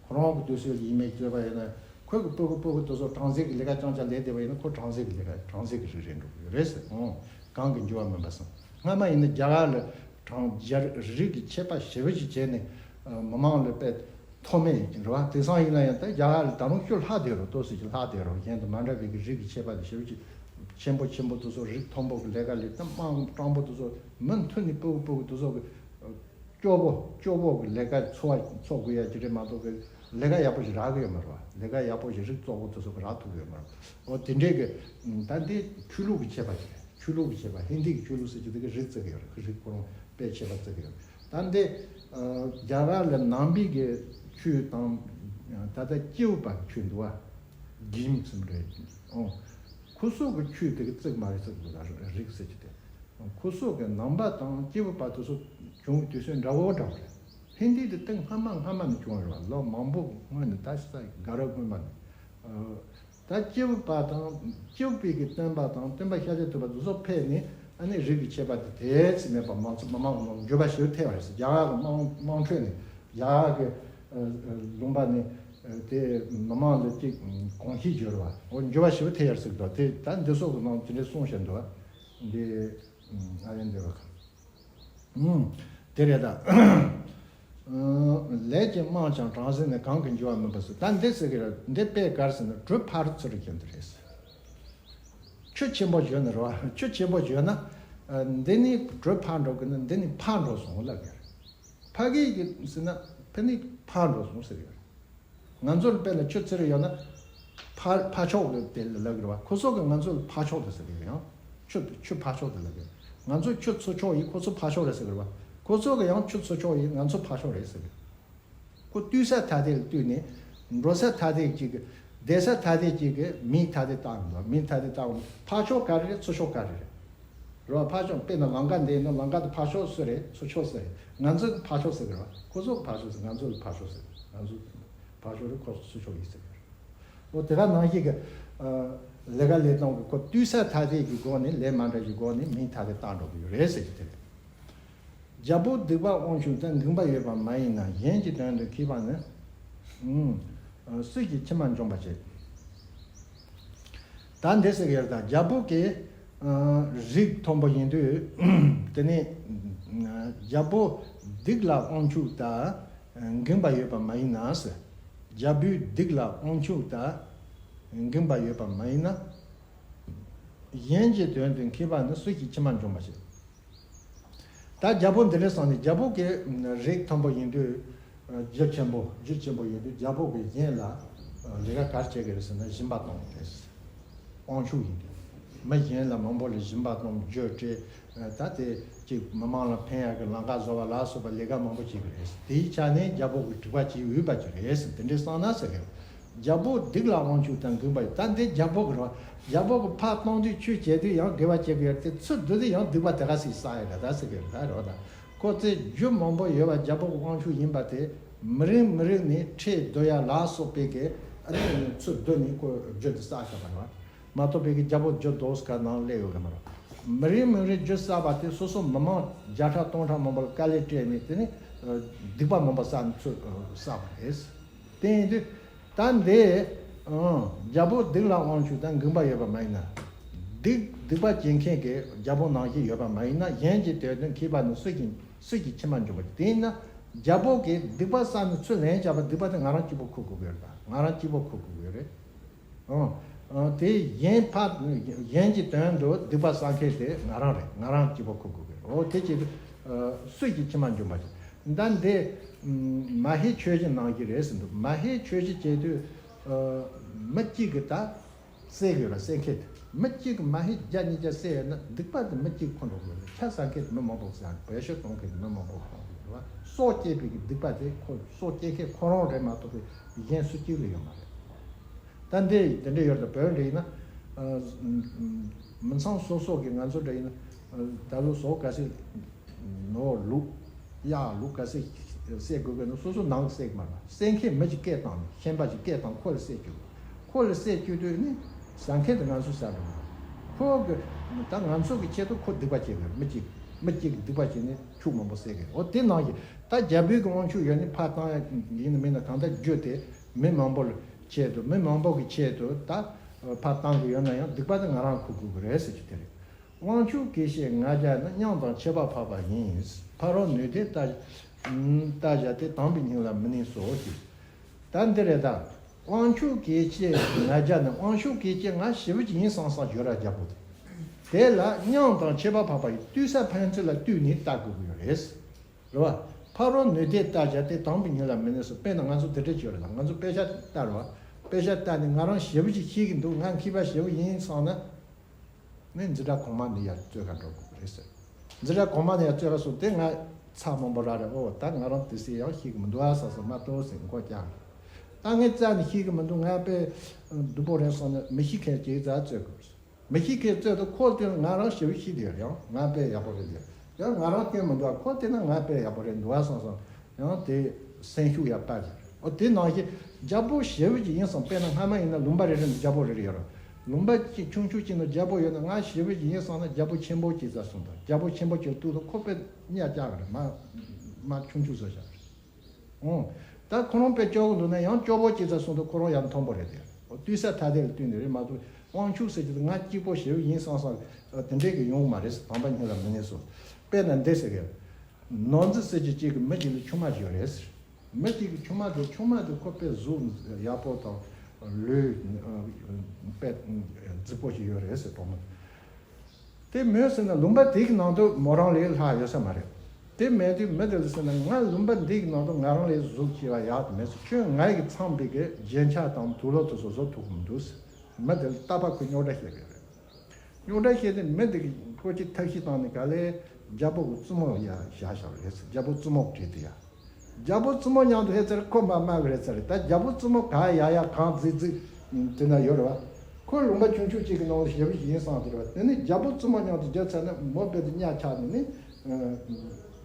ཁོ་རང་གི་དུས་ཚོད་ཡིན་མིན་བརྗོད་པ་ཡིན་ན་ཁོ་གི་སྤུ་གུ་སྤུ་གུ་དེ་ཚོ་བྲམ་ཟེ་གི་ལས་ཀ་རྐྱང་རྐྱང་ལས་བསྡད་པ་ཡིན་ན་ཁོ་བྲམ་ཟེ་གི་ལས་ཀ་བྲམ་ཟེ་གི་རིགས་རེད་འགྲོ་གི་རེད་ཟེར། ཨོ་གང་གི་འགྱུར་བ་མིན་པ་སོང་། སྔ་མ་ཡིན་ན་རྒྱ་གར་ལ་བྲམ་རྒྱ་རིགས་ཀྱི་ཁྱད་པར་ཞེ་པོ་ཅིག་བྱས་ནས་མི་མང་ལ་དཔེ། ཐོག་མེད་ཡིན་གྱི་རེད་བ། དེང་སང་ཡིན་ན་ཡང་ད་རྒྱ་གར་ལ་ད་རུང་ཤུགས་ལྷག་བསྡད་རོགས་ཏོག་ཙམ་ཅིག་ལྷག་བསྡད་རོགས། གཞན་དང་མ་འདྲ་བའི་གི་རིགས་ཀྱི་ཁྱད་པར་དེ་ཞེ་པོ་ཅིག་ཆེན་པོ་ཆེན་པོ་དེ་ཚོ་རིགས་མཐོན་པོ་གི་ལས་ཀ་ལས་ད་དམངས་སྤྲང་པོ་དེ་ཚོ་མུ་མཐུད་ནས་སྤུ་གུ་སྤུ་གུ་དེ་ཚོ་གི་ སྐྱོ་བོ་སྐྱོ་བོ་གི་ལས་ཀ་འཚོ་བ་འཚོ་དགོས་ཡ་ཅིག་རེད་མ་གཏོགས་གི་ལས་ཀ་ཡག་པོ་ཞིག་རག་གི་ཡོད་མ་རེད་བ། ལས་ཀ་ཡག་པོ་ཞིག་རིགས་གཙོ་བོ་དེ་ཚོ་གི་རག་ཐུབ་ཀྱི་ཡོད་མ་རེད། འོ་དེ་འདྲས་གི་ད་འདི་ཆོས་ལུགས་ཀྱི་ཆད་པ་ཞིག་རེད། ཆོས་ལུགས་ཀྱི་ཆད་པ་ཧིན་དི་གི་ཆོས་ལུགས་ཟེར་གྱི་དེ་གི་རིགས་བརྩི་གི་ཡོད་རེད། རིགས་ཁོ་རང་དཔེ་ཆད་པ་བརྩི་གི་ཡོད་རེད། ད་འདི་རྒྱ་གར་ལ་ནང་པའི་གི་ཆོས་དང་ད་ལྟ་སྐྱེས་བུ་པ་གི་ཆོས་འདུལ་བ། དགེ་ལྡན་ཚུལ་ཁྲིམས་རེད། ཨོ། ཁོ་ཚོ་གི་ཆོས་དེ་གི་བརྩི་གི་མ་རེད་ཟེར་གི་འདུག་ད་རིགས་ཟེར་གྱི་དེ། ཁོ་ཚོ་གི་ནང་པ་དང་སྐྱེས་བུ་པ་དེ་ཚོ་བྱུང་དུས་ཚོད་འདྲ་བོ་འདྲ་བོ་རེད། ཧིན་དི་དེ་ཏིང་སྔ་མ་སྔ་མ་ནས་བྱུང་བ་རེད་བ། ལོ་མང་པོ་སྔོན་ནས་ད་ས་ག་ར་སྔོན་མ་ནས། ད་སྐྱེས་བུ་པ་དང་སྐྱེས་བུ་པའི་གི་སྟོན་པ་དང་སྟོན་པ་ཤཱཀྱ་ཐུབ་པ་དེ་ཚོ་ཕེབས་ནས་ཨ་ནི་རིགས་ཀྱི་ཆད་པ་དེ་དེ་ཙམ་མེད་པ་མང་ཚོགས་མི་མང་ནང་འགྱུར་བ་ཞིག་ཐེབས་པ་རེད་ཟེར། རྒྱ་གར་གི་དམངས་དམངས་ཁྲོད་ནས་རྒྱ་གར་གི་ལུང་པ་ནས་དེ་མི་མང་ལ་ཅིག་གོང་བཞིན་འགྱུར་བ་འོ་འགྱུར་བ་ཞིག་ཐེབས་ཡར་ཟིག་འདུག་དེ་ད་འདི་སོགས་ཀྱི་ནང་དེ་འདྲའི་གསུངས་བཞིན་འདུག་འདི་ཨ་ཡན་འདི་བ་ག་ཨུམ། དེ་རེད་ད། ལས་ཀྱི་རྨང་ཀྱང་གྲང་ཟིན་ནས་གང་གི་འགྱུར་བ་མིན་པ་སོགས་ད་འདི་ཟེར་གི་རེད། འདི་དཔེ་གར་ཟེར་ན་གྲུ་ཕར་ཚུར་རེ་ཀྱང་འདི་རེད། ཆུ་ཆེན་པོ་བཞོས་ན་རེད་བ། ཆུ་ཆེན་པོ་བཞོས་ན། འདི་ནི་གྲུ་ཕར་འགྲོ་གི་ན་འདི་ནི་ཕར་འགྲོ་སོང་ལབ་གི་རེད། ཕ་གི་གི་ཟེར་ན་ཕ་ནི་ཕར་འགྲོ་སོང་ཟེར་གི་རེད། ང་ཚོར་དཔེར་ན་ཆུ་ཚུར་ཡོད་ན། ཕ་ཕ་ཕྱོགས་ལ་དེ་ལ་ལབ་དགོས་རེད་བ། ཁོ་ཚོ་གི་ང་ཚོ་ལ་ཕ་ཕྱོགས་དེ་ཟེར་གི་ཡང་། ཆུ་ཆུ་ཕ་ཕྱོགས་དེ་ལབ་དགོས། ང་ཚོ་ཆུ་ཚུར་ཕྱོགས་ཡིན། ཁོ་ཚོ་ཕ་ཕྱོགས་རེད་ཟེར་གི་རེད་བ། ཁོ་ཚོ་གི་ཡང་ཆུ་ཚུར་ཕྱོགས་ཡིན། ང་ཚོ་ཕ་ཕྱོགས་རེད་ཟེར་གི། ཁོ་བཏུས་ས་ཐ་དད་ལ་བཏུས་ནས། འགྲོ་ས་ཐ་དད་ཅིག་གི། བསྡད་ས་ཐ་དད་ཅིག་གི་མིང་ཐ་དད་བཏགས་འདུག་མིང་ཐ་དད་བཏགས་འདུག་ཕ་ཕྱོགས་ག་རེ་རེད། ཚུར་ཕྱོགས་ག་རེ་རེད། རེད་བ། ཕ་ཕྱོགས་དཔེར་ན་ལམ་ཁ་འདི་ཡིན་ན་ལམ་ཁ་དེ་ཕ་ཕྱོགས་སུ་རེད། ཚུར་ཕྱོགས་སུ་རེད། ང་ཚོ་ཕ་ཕྱོགས་ཟེར་གི་རེད་བ། ཁོ་ཚོ་ཕ་ཕྱོགས་ཟེར། ང་ཚོ་ཕ་ཕྱོགས་ཟེར། ང་ཚོ་ཕ་ཕྱོགས་རེད། ཁོ་ཚོ་ཚུར་ཕྱོགས་ཡིན་ཟེར་གི་རེད། འོ་དེ་ག་ནང་བཞིན་གི། ལས་ཀ་ལས་སྟངས་ཀྱི་ཁོ་བཏུས་ས་ཐ་དད་ཀྱི་སྒོ་ནས་ལས་མ་འདྲ་བའི་སྒོ་ནས་མིང་ཐ་དད་བཏགས་འགྲོ་གི་ཡོད་རེད་ཟེར་གི་དེ་རེད། རྒྱལ་པོ་སྡིག་པ་དབང་ཕྱུག་དང་འགུངས་པ་ཡོད་པ་མ་ཡིན་ན། གཞན་གྱི་དོན་དུ་མཁས་པ་ནི། ཨུམ། སྲིད་ཀྱི་མཆི་མ་འཇོམས་པར་བྱེད། ད་འདི་ཟེར་གི་ཡོད་ད། རྒྱལ་པོ་གིས་རིགས་མཐོན་པོ་ཡིན་དུས། དེ་ནས་རྒྱལ་པོ་སྡིག་ལ་དབང་ཕྱུག་དང་འགུངས་པ་ཡོད་པ་མ་ཡིན་ན་ཟེར། རྒྱལ་པོའི་སྡིག་ལ་དབང་ཕྱུག་དང་འགུངས་པ་ཡོད་པ་མ་ཡིན་ན། གཞན་གྱི་དོན་དུ་མཁས་པ་ནི་སྲིད་ཀྱི་མཆི་མ་འཇོམས་པར་བྱེད། ད་རྒྱལ་པོ་འདི་འདྲ་སོང་ནས་རྒྱལ་པོ་གི་རིགས་མཐོན་པོ་ཡིན་དུས། རྒྱུ་ཆེན་པོ་རྒྱུ་ཆེན་པོ་ཡིན་དུས་རྒྱལ་པོ་གི་གཞན་ལ་ལས་ཀ་ག་རེ་བྱེད་ཀྱི་རེད་ཟེར་ན་སྦྱིན་པ་གཏོང་གི་རེད། དབང་ཕྱུག་ཡིན་དུས་མི་གཞན་ལ་མང་པོ་ལ་སྦྱིན་པ་གཏོང་། རྒྱུ་སྤྲད། ད་དེ་གཅིག་མི་མང་ལ་ཕན་ཡག་གི་ལམ་ཁ་བཟོ་བ་ལ་སོགས་པ་ལས་ཀ་མང་པོ་བྱེད་ཀྱི་རེད། དེའི་ཆ་ནས་རྒྱལ་པོ་གི་སྒྲིག་པ་བྱེད་འོས་པ་ཅིག་རེད་ཟེར། དེ་འདྲའི་བསམ་ན་ཟེར་གི་རེད། རྒྱལ་པོ་སྡིག་ལ་དབང་ཕྱུག་དང་འགུངས་པ་ཡོད། ད་འདི་རྒྱལ་པོ་གི་རེད། རྒྱལ་པོ་གི་ཕར་གཏོང་དུས་ཆོས་བྱེད་དུས་ཡང་དགེ་བ་བྱེད་དགོས་ཡོད་དེ། ཚུར་བསྡུ་དུས་ཡང་སྡིག་པ་དེ་ག་ཟིག་བསགས་ཡོད་ད་ཟེར་གི་རེད། ད་རེད་བ། ད་ཁོ་ཚོས་རྒྱུ་མང་པོ་ཡོད་པ་རྒྱལ་པོ་གི་དབང་ཕྱུག་ཡིན་པ་དེ་མི་རིང་མི་རིང་ནས་ཁྲལ་བསྡུ་ཡ་ལ་སོགས་པའི་གི་ཨ་ནི་ཚུར་བསྡུ་ནས་ཁོ་རྒྱུ་དེ་བསགས་བཞག་པ་རེད་བ། མ་གཏོགས་པའི་གི་རྒྱལ་པོ་རྒྱུ་རྡོག་སྐ་ནང་སླེབས་ཡོད་གི་མ་རེད། མི་རིང་མི་རིང་རྒྱུ་བསགས་པ་དེ་སོ་སོ་མི་མང་བརྒྱ་ཕྲག་སྟོང་ཕྲག་མང་པོ་ལ་དཀའ་ལས་སྤྲད་ནས་དེ་ནི་སྡིག་པ་མང་པོ་བསགས་ནས་ཚུར་བསགས་པ་རེད། དེ་ཡིན་དུས། ད་འདི། ཨང་། རྒྱལ་པོ་སྡིག་ལ་དབང་ཕྱུག་དང་འགུངས་པ་ཡོད་པ་མ་ཡིན་ན། སྡིག་སྡིག་པ་བྱེད་མཁན་གྱི་རྒྱལ་པོ་ནང་བཞིན་ཡོད་པ་མ་ཡིན་ན། གཞན་གྱི་དོན་དུ་མཁས་པ་ནི་སྲིད་ཀྱི་སྲིད་ཀྱི་མཆི་མ་འཇོམས་པ། དེ་ཡིན་ན། རྒྱལ་པོ་གིས་སྡིག་པ་བསགས་ནས་ཚུར་ལན་བརྒྱབ་པ་སྡིག་པ་དེ་ང་རང་གཅིག་པོ་འཁུར་དགོས་ཀྱི་ཡོད་རེད་པ། ང་རང་གཅིག་པོ་འཁུར་དགོས་ཀྱི་ཡོད་རེད། ཨང་། ཨང་། དེ་གཞན་ཕ་གཞན་གྱི་དོན་དུ་སྡིག་པ་བསགས་མཁན་དེ་ང་རང་རེད། ང་རང་གཅིག་པོ་འཁུར་དགོས་ཀྱི་རེད། འོ་དེ་བྱེད་དུས། སྲིད་ཀྱི་མཆི་མ་འཇོམས་པ་ཞིག་ད་འདི། མ་ཧེའི་ཆོས་བཞི་ནང་བཞིན་རེད་ཟེར་འདུག་མ་ཧེའི་ཆོས་བཞི་བྱེད་དུས། མི་གཅིག་གིས་ད་བསད་དགོས་ལ་བསད་མཁན་དེ། མི་གཅིག་གིས་མ་ཧེ་བརྒྱ་ཉིས་བརྒྱ་བསད་ཡོད་ན་སྡིག་པ་དེ་མི་གཅིག་ཁོ་འགྲོ་དགོས་རེད། ཆ་བཞག་མཁན་དེ་མི་མང་པོ་བསད། བེད་སྤྱོད་གཏོང་མཁན་དེ་མི་མང་པོ་གཏོང་དགོས་རེད་བ། སྲོག་བཅད་པའི་གི་སྡིག་པ་དེ་ཁོ་སྲོག་བཅད་མཁན་ཁོ་རང་རེད་མ་གཏོགས་པའི་གཞན་སུ་གཅིག་ལ་ཡོད་མ་རེད། ད་འདི་འདི་འདྲ་ཡོད་ད། བོད་འདྲ་ཡིན་ན། མི་ཚང་སོ་སོ་གི་ང་ཚོ་འདྲ་ཡིན་ན། ད་ལོ་སོ་ག་སེ། ནོར་ལུག་གཡག་ལུག་ག་སེ་བསད་དགོས་ཀྱི་ན་སོ་སོ་ནང་གི་བསད་ཀྱི་མ་རེད། བསད་མཁན་མི་ཅིག་སྐད་བཏང་ནས་ཤན་པ་ཅིག་སྐད་བཏང་ཁོ་ལ་བསད་བཅུག་ཁོ་ལ་བསད་བཅུག་དུས་ནི་ཟ་མཁན་དེ་ང་ཚོ་ཟ་འགྲོ་མ་རེད། ཁོ་གི་ད་ང་ཚོ་གི་ཆེད་དུ་ཁོ་སྡིག་པ་བྱེད་དགོས་རེད། མི་གཅིག་མི་གཅིག་གི་སྡིག་པ་བྱས་ནས་ཕྱུགས་མང་པོ་བསད་ཀྱི་རེད། འོ་དེ་ནང་བཞིན་ད་རྒྱལ་པོའི་གི་དབང་ཕྱུག་ཡོད་ནི་ཕར་བཏང་ཡ་ཡིན་ན་མིན་ན་གང་ལྟར་རྒྱུ་དེ་མི་མང་པོ་ལ་ཆེད་དུ་མི་མང་པོ་གི་ཆེད་དུ་ད་ཕར་བཏང་གི་ཡོད་ན་ཡང་སྡིག་པ་དེ་ང་རང་འཁུར་དགོས་ཀྱི་རེད་ཟེར་རྒྱུ་དེ་རེད། དབང་ཕྱུག་གི་བཤེས་ལྔ་བརྒྱ་ནི། མཉམ་དང་ཁྱད་པར་འཕགས་པ་ཡིན། ཕ་རོལ་ནུས་ལྡན་ལྟ་ལྟ་བྱ་སྟེ། དམ་པའི་སྙིང་ལ་མི་གནས་སོ་ཞེས། ད་འདི་རེད་ད། དབང་ཕྱུག་གི་བཤེས་ལྔ་བརྒྱ་ནི། དབང་ཕྱུག་གི་བཤེས་ལྔ་ཞེ་པོ་ཅིག་ཡིན་བསམ་བསམ་ཞོར་ར་རྒྱལ་པོ་དེ། དེ་ལ་མཉམ་དང་ཁྱད་པར་འཕགས་པ་ཡིན། བཏུས་ས་ཕན་ཚུན་ལ་བཏུས་ནས་ལྟ་དགོས་ཀྱི་ཡོད་རེད། རེད་བ། ཕ་རོལ་ནུས་ལྡན་ལྟར་བྱ་སྟེ། དམ་པའི་ཉིད་ལ་མི་གནས་སོ། དཔེར་ན་ང་ཚོ་དེ་འདྲ་བྱས་རེད་ལ། ང་ཚོ་དཔེ་ཆ་ལྟ་རེད་བ། དཔེ་ཆ་ལྟ་ནས་ང་རང་ཞེ་པོ་ཅིག་ཤེས་ཀྱི་འདུག་ང་མཁས་པ་ཞེ་པོ་ཡིན་བསམ་ན། ནི་འཛིན་གྲྭ་གོང་མ་ནས་ཡར་རྩོད་ག་འགྲོ་དགོས་རེད་ཟེར། འཛིན་གྲྭ་གོང་མ་ནས་ཡར་རྩོད་ག་སོང་སྟེ། ང་ཚ་མང་པོ་རག་རེད། ཨོ་ད་ང་རང་དེ་སྲིད་ཡང་ཤེས་ཀྱི་མི་འདུག་ཨ་བསམ་སོང་། མ་གཏོགས་ཟེར་མགོ་བཀྱག་རེད། ད་ངས་རྩ་ནས་ཤེས་ཀྱི་མི་འདུག་ང་དཔེ་སྡུག་པོ་རེད་བསམ་ན། མི་ཤེས་མཁན་གྱིས་རྩ་རྩོད་དགོས། མི་ཤེས་མཁན་རྩོད་དུ་ཁོ་དེ་ང་རང་ཞེ་པོ་ཤེས་དེ་ཡང་ང་དཔེ་ཡག་པོ་རེད་དེ། ཡང་ང་རང་སྐྱོན་མི་འདུག་ཁོ་དེ་ན་ང་དཔེ་ཡག་པོ་རེད་འདུག་ཨ་བསམ་སོང་། ཡང་དེ་སེམས་ཤུགས་ཡར་སྤར་གྱི་རེད། ཨོ་དེ་ནང་བཞིན་རྒྱལ་པོ་ཞེ་པོ་ཅིག་ཡིན་སོང་། དཔེར་ན་སྔ་མ་ཡིན་ན་ལུང་པ་རེ་རེ་ནས་རྒྱལ་པོ་རེ་རེ་ཡོད་རེད། ལུང་པ་གཅིག་ཆུང་ཆུང་གཅིག་ནང་རྒྱལ་པོ་ཡོད་ན། ང་ཞེ་པོ་ཅིག་ཡིན་སོང་ན་རྒྱལ་པོ་ཆེན་པོ་གཅིག་ཙམ་སོང་དང་། རྒྱལ་པོ་ཆེན་པོ་གཅིག་ལ་གཏུག་དང་ཁོ་དཔེ་གཉའ་བཅག་གི་རེད། མ་མ་ཆུང་ཆུང་བཟོ་བཞག་གི་རེད། ཨོ། ད་ཁོ་རང་དཔེ་སྐྱོ་པོ་འདུག་ན་ཡང་སྐྱོ་པོ་སྐྱེས་ཚར་སོང་དུས་ཁོ་རང་ཡང་མཐོན་པོ་རེད་དེ། ཨོ་བཏུལ་ས་ཐ་དད་ལ་བཏུལ་ནི་རེད་མ་གཏོགས། དབང་ཕྱུག་ཟེར་གྱི་དུས་ང་གཅིག་པོ་ཞེ་པོ་ཡིན་བསམ་བསམ་དེ་འདྲས་ཀྱི་ཡོང་གི་མ་རེད་ཟེར། དམ་པ་ཉིད་ལ་མི་གནས་སོ། དཔེར་ན་འདི་ཟེར་གི། ནོར་རྫི་ཟེར་གྱི་གཅིག་གི་མི་གཅིག་ལ་ཆུང་མ་ཞིག་ཡོད་རེད་ཟེར། མི་གཅིག་གི་ཆུང་མ་དེ་ཆུང་མ་དེ་ཁོ་དཔེ་གཟུགས་ཡག་པོ་དང་། ལུས་དཔེ་རྫིག་པོ་ཞིག་ཡོད་རེད་ཟེར། གྲོགས་མོ། དེ་མོས་ཟེར་ན་ལུང་པ་དེ་གི་ནང་དུ་མོ་རང་ལས་ལྷག་ཡོད་ས་མ་རེད། དེ་མེད་དུས་མི་དེ་ལ་ཟེར་ན། ང་ལུང་པ་འདི་གི་ནང་དུ་ང་རང་ལས་གཟུགས་ཆེ་བ་ཡག་དེ་མེད་ཟེར། ཁྱོད་ང་གི་ཚང་པའི་གི་རྒྱན་ཆ་དང་དུག་ལོག་དེ་ཚོ་བཟོ་ཐུབ་ཀྱི་མི་འདུག་ཟེར། མི་དེ་ལ་རྟག་པར་ཁོས་རྙོག་དྲ་བཤད་ཀྱི་རེད། རྙོག་དྲ་བཤད་དུས་མི་དེ་གི་ཁོ་ཅིག་ཐབས་ཤེས་བཏང་ནས་ག་ལེ་རྒྱལ་པོ་གི་བཙུན་མོ་ཡར་བཞག་བཞག་རེད་ཟེར། རྒྱལ་པོ་བཙུན་མོ་བྲིས་དེ་ཡ། རྒྱལ་པོ་བཙུན་མོ་མཉམ་དུ་ཕེབས་ཚར་ཁོ་མ་སྨྲ་གི་རེད་ཚར་རེད། ད་རྒྱལ་པོ་བཙུན་མོ་ག་ཡ་ཡ་གང་རྫིག་རྫིག་དེ་ན་ཡོད་རེད་བ། ཁོ་ལུང་པ་ཆུང་ཆུང་གཅིག་གི་ནང་ལ་ཞེ་པོ་ཞིག་ཡིན་བསམ་དེ་རེད་བ། དེ་ནི་རྒྱལ་པོ་བཙུན་མོ་མཉམ་དུ་བསྡད་ཚར་ན་མོ་རྦད་དེ་གཉའ་ཆག་ནས་ནི་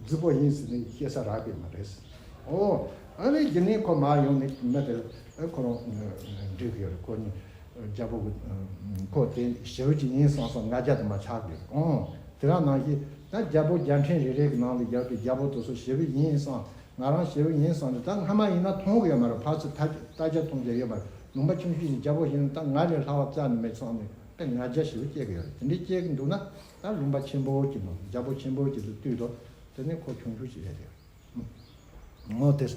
རྫིག་པོ་ཡིན་ཟེར་ནས་བཤད་ས་རག་གི་མ་རེད། ཨོ། ཨ་ནི་གཞི་ནས་ཁོ་མར་ཡོང་ནས་མི་དེར་ཁོ་རང་འགྲིག་གི་ཡོད་རེད། ཁོ་ནི་རྒྱལ་པོ་གི་ཁོ་དེ་ཞེ་པོ་ཅིག་ཡིན་བསམ་བསམ་ང་རྒྱལ་དུ་མ་ཆགས་གི་རེད། ཨོ། དེ་ག་ནང་བཞིན་ད་རྒྱལ་པོ་རྒྱལ་ཕྲན་རེ་རེ་གི་ནང་ལ་ཡོད་པའི་རྒྱལ་པོ་དེ་ཚོ་ཞེ་པོ་ཡིན་བསམ། ང་རང་ཞེ་པོ་ཡིན་བསམ་ནས། ད་སྔ་མ་ཡིན་ན་མཐོང་གི་ཡོད་མ་རེད། ཕར་ཚུར་ཐ་ལྟ་རྒྱ་མཐོང་རྒྱ་ཡོད་མ་རེད། ལུང་པ་ཆུང་ཆུང་ཞིག་རྒྱལ་པོ་ཡིན་ན་ད་ང་ལས་ལྷག་པ་རྩ་ནས་མེད་བསམ་ནས་དཔེ་ང་རྒྱལ་ཞེ་པོ་སྐྱེ་གི་ཡོད་རེད། དེ་འདྲའི་སྐྱེ་གི་འདུག་ན། ད་ལུང་པ་ཆེན་པོ་ཅིག་ནང་རྒྱལ་པོ་ཆེན་པོ་ཅིག་ཏུ་བཏུལ་དོ། དེ་ནས་ཁོ་ཆུང་ཆུང་ཞིག་རེད་དེ། ངོ་དེ།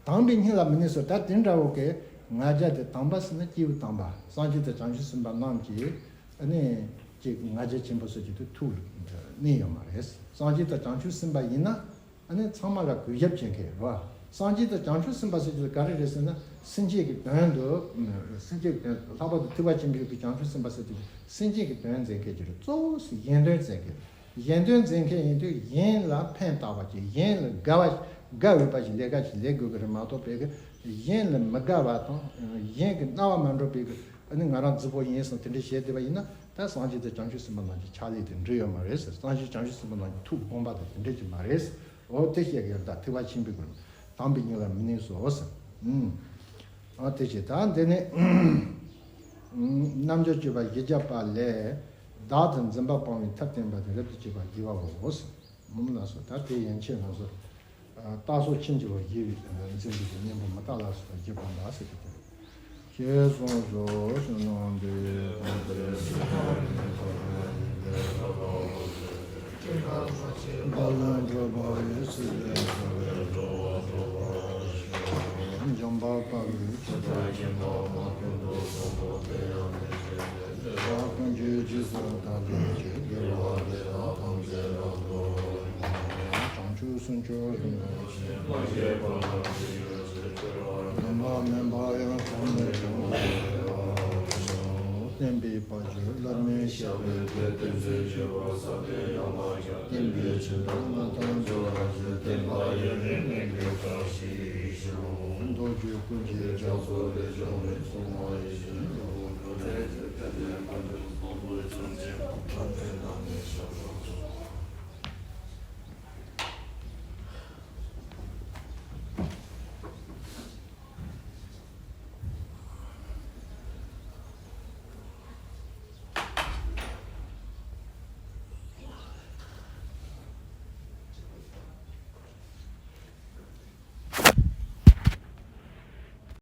དམ་པའི་ཉིད་ལ་མི་གནས་སོ། ད་དེ་འདྲ་བོ་གི་ང་རྒྱལ་དེ་དམ་པ་ཟེར་ན་སྐྱེས་བུ་དམ་པ་སངས་རྒྱས་དང་བྱང་ཆུབ་སེམས་དཔའ་རྣམས་ཀྱིས་ཨ་ནི་ཅིག་ང་རྒྱལ་ཆེན་པོ་ཟེར་གྱི་དེ་ཐུགས་ལ་གནས་ཡོད་མ་རེད། སངས་རྒྱས་དང་བྱང་ཆུབ་སེམས་དཔའ་ཡིན་ན། ཨ་ནི་ཚང་མ་ལ་གུས་ཞབས་བྱེད་མཁན་རེད་བ། སངས་རྒྱས་དང་བྱང་ཆུབ་སེམས་དཔའ་ཟེར་གྱི་དེ་ག་རེ་རེད་ཟེར་ན། སེམས་ཅན་གྱི་དོན་དུ། སེམས་ཅན་གྱི་དོན་ལྷག་པར་དུ་ཐེག་པ་ཆེན་པོའི་གི་བྱང་ཆུབ་སེམས་དཔའ་ཟེར་གྱི་དེ་སེམས་ཅན་གྱི་དོན་མཛད་མཁན་གྱི་རེད། གཙོ་བོ་གཞན་དོན་མཛད་མཁན། གཞན་དོན་མཛད་མཁན་ཡིན་དུས་གཞན་ལ་ཕན་བཏགས་པ་ཅིག་གཞན་ལ་དགའ་བ་དགའ་འོས་པ་ཞིག་ལས་ཀ་ཞིག་ལས་དགོས་ཀྱི་རེད་མ་གཏོགས། བོད་ཀྱི་གཞན་ལ་མི་དགའ་བ་དང་གཞན་གྱི་རྣ་བ་མ་འགྲོ་བའི་གི་ཨ་ནི་ང་རང་རྫིག་པོ་ཡིན་བསམ་དེ་འདྲ་བྱས་བསྡད་པ་ཡིན་ན། ད་སངས་རྒྱས་དང་བྱང་ཆུབ་སེམས་དཔའ་རྣམས་ཀྱི་ཕྱག་ལས་དེ་འགྲིག་ཡོད་མ་རེད་ཟེར། སངས་རྒྱས་བྱང་ཆུབ་སེམས་དཔའ་རྣམས་ཀྱི་ཐུགས་དགོངས་པ་དང་དེ་འདྲ་ཅིག་མ་རེད་ཟེར། འོ་དེ་བཤད་ཀྱི་ཡོད། ད་ཐེག་པ་ཆེན་པོའི་སྐོར་དམ་པའི་ཉིད་ལ་མི་གནས་སོ་ཟེར། ཨུམ། ཨ་དེ་བྱས་ད་འདི་ནི། ཨུམ། རྣམ་འགྱུར་སྤྱོད་པ་བཞི་བརྒྱ་པ་ལས། བདག་ཏུ་འཛིན་པ་སྤང་བའི་ཐབས་བསྟན་པ་དེ་རབ་ཏུ་བྱེད་པ་བགྱི་བའོ་ཟེར། ཨུམ་ལགས་སོ། ད་དེ་ཡན་ཆད་ང་ཚོ་རྟགས་སོགས་ཕྱིན་ཅི་ལོག་བཞི་པའི་འཛིན་པའི་གི་གཉེན་པོ་མི་རྟག་ལ་སོགས་པ་བཞི་སྤངས་པ་ཟེར་གྱི་དེ། ཞེས་གསུངས་སོ། གསུངས་གནང་སྟེ། བླ་ན་མེད་པ་ཡི་སྲིད་པའི་འཁོར་ལོ་སྒྲོལ་བར་ཤོག། འཇམ་དཔལ་དཔའ་བོས་ཇི་ལྟར་མཁྱེན་པ་དང་། ཀུན་ཏུ་བཟང་པོ་དེ་ཡང་དེ་བཞིན་ཏེ། དེ་དག་ཀུན་གྱི་རྗེས་སུ་བདག་སློབ་ཅིང་། དགེ་བ་འདི་དག་ཐམས་ཅད་རབ་ཏུ་བསྔོ། བྱང་ཆུབ་སེམས་མཆོག་ཡོངས་སུ་རྫོགས་པ། བདེན་པ་མིན་པ་ཡང་དག་མི་འབྱུང་བའི་བདེན་པའི་བར་ཆད་སླར་མི་ཤེས་པའི་བདེ་སྟོན་ཚུལ་འཆད་པར་ཟབ་པའི་ཡན་ལག་བརྒྱ། བསྟན་པའི་ཆོས་དང་སྨོན་ལམ་སྦྱོར་བ་བཞི། བསྟན་པ་ཡུན་རིང་གནས་པའི་བཀྲ་ཤིས་ཤོག། མདོ་རྒྱུད་ཀུན་གྱི་རྒྱ་མཚོ་ལས་བྱུང་བའི་སྲུང་མ་ཡིད་བཞིན་ནོར་བུ་འཕྲོ་མཐུད་དེ་ཕན་བདེ་མངའ་འབྱོར་བཟང་པོའི་ཚུལ་གྱིས་འཕགས་པའི་ལམ་ནས་ཞབས་ཏོག